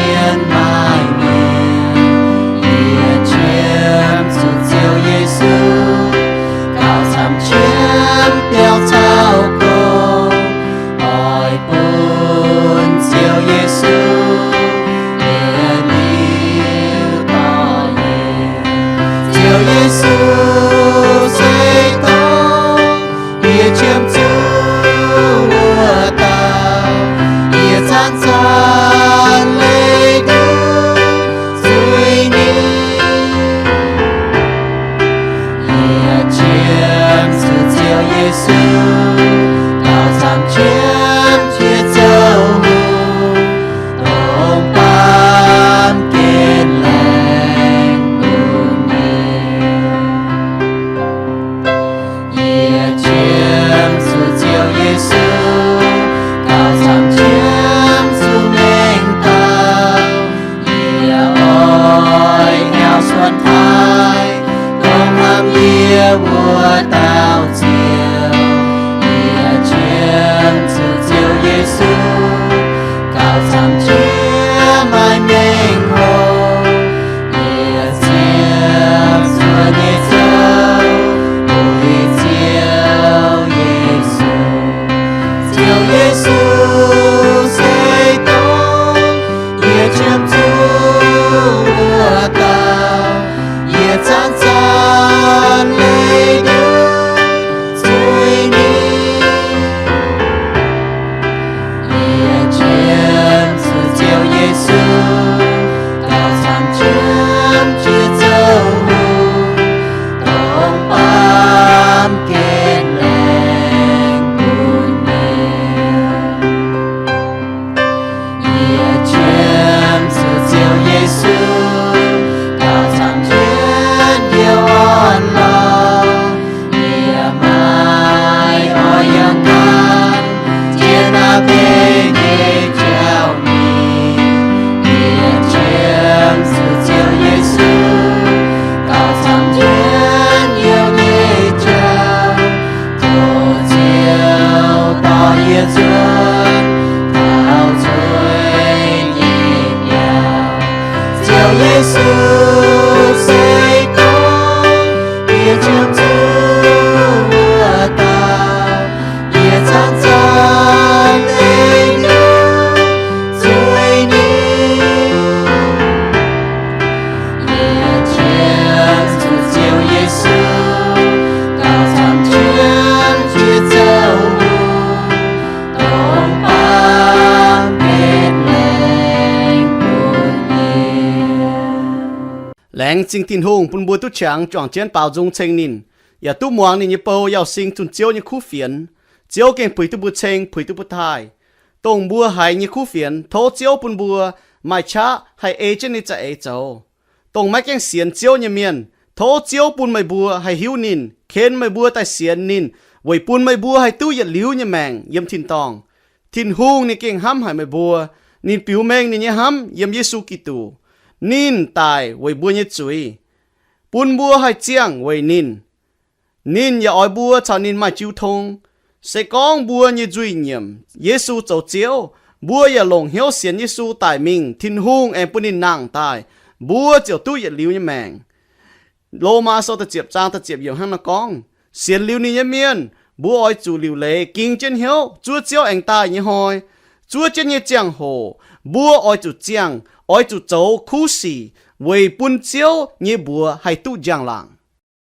wuov dauh Ziouv, yie qiemx zuqc Ziouv Yesu gauh camv jiex maaih mengh hoc. Yie ziouc zuov nyei Ziouv, Ziouv Yesu. Ziouv Yesu se dongh yie qiemx zuqc wuov dauh, yie zanc-zanc leih ndutv zuiz ninh. Yie qiemx zuqc Ziouv Yesu gauh camv jiex zoux hungh, dongh baamh gen laengz bun yie. Yie qiemx zuqc Ziouv Yesu gauh camv jiex yie orn-lorqc, yie maiv oix yangh gan jiex naaiv benx nyei jauv mingh. Yie qiemx zuqc Ziouv Yesu gauh camv jiex yie nyei jauv. Tov Ziouv dorh yie nzuonx taux zueiz nyei biauv. Ziouv Yesu se dongh yie qiemx zuqc wuov dauh, yie zanc-zanc leih ndutv zuiz ninh. Yie qiemx zuqc Ziouv Yesu gauh camv jiex yie zoux hungh, dongh baamh gen laengz bun yie. Laengz zingh Tin-Hungh bun mbuo duqv qangx juangc jienv baaux nzung ceng ninh, yaac duqv muangx ninh nyei bou Yauh Sing zunh Ziouv nyei kuv fienx. Ziouv gengh puix duqv mbuo ceng, puix duqv mbuo taaih. Dongh mbuo haiz nyei kuv fienx, tov Ziouv bun mbuo maaih qaqv haih ei jienv ninh za'eix zoux. Dongh maiv gaengh sienx Ziouv nyei mienh, tov Ziouv bun meih mbuo haih hiuv ninh, ken meih mbuo daaih sienx ninh, weic bun meih mbuo haih duqv yietc liuz nyei maengc yiem tin-dorngh. Tin-Hungh ninh gengh hnamv haic meih mbuo. Ninh biux mengh ninh nyei hnamv yiem Yesu Giduc. Ninh daic weic mbuo nyei zuiz, bun mbuo haih ziangh weic ninh. Ninh yaac oix mbuo caux ninh maaih jiu tong. Se gorngv mbuo nyei nzuih nyiemc Yesu zoux Ziouv, mbuo yaac longc hnyouv sienx Yesu daic mingh, Tin-Hungh aengx bun ninh nangh daaih, mbuo ziouc duqv yietc liuz nyei maengc. Lomaa Sou da'ziepc zaang da'ziepc yiemc hnangv naaiv gorngv, sienx liuz ninh nyei mienh, mbuo oix zuqc liuc leiz ging jienv hnyouv, zuov Ziouv aengx daaih nyei hnoi. Zuov jienv nyei ziangh hoc mbuo oix zuqc ziangh, oix zuqc zoux kuv sic weic bun Ziouv nyei mbuox haih duqv njang-laangc.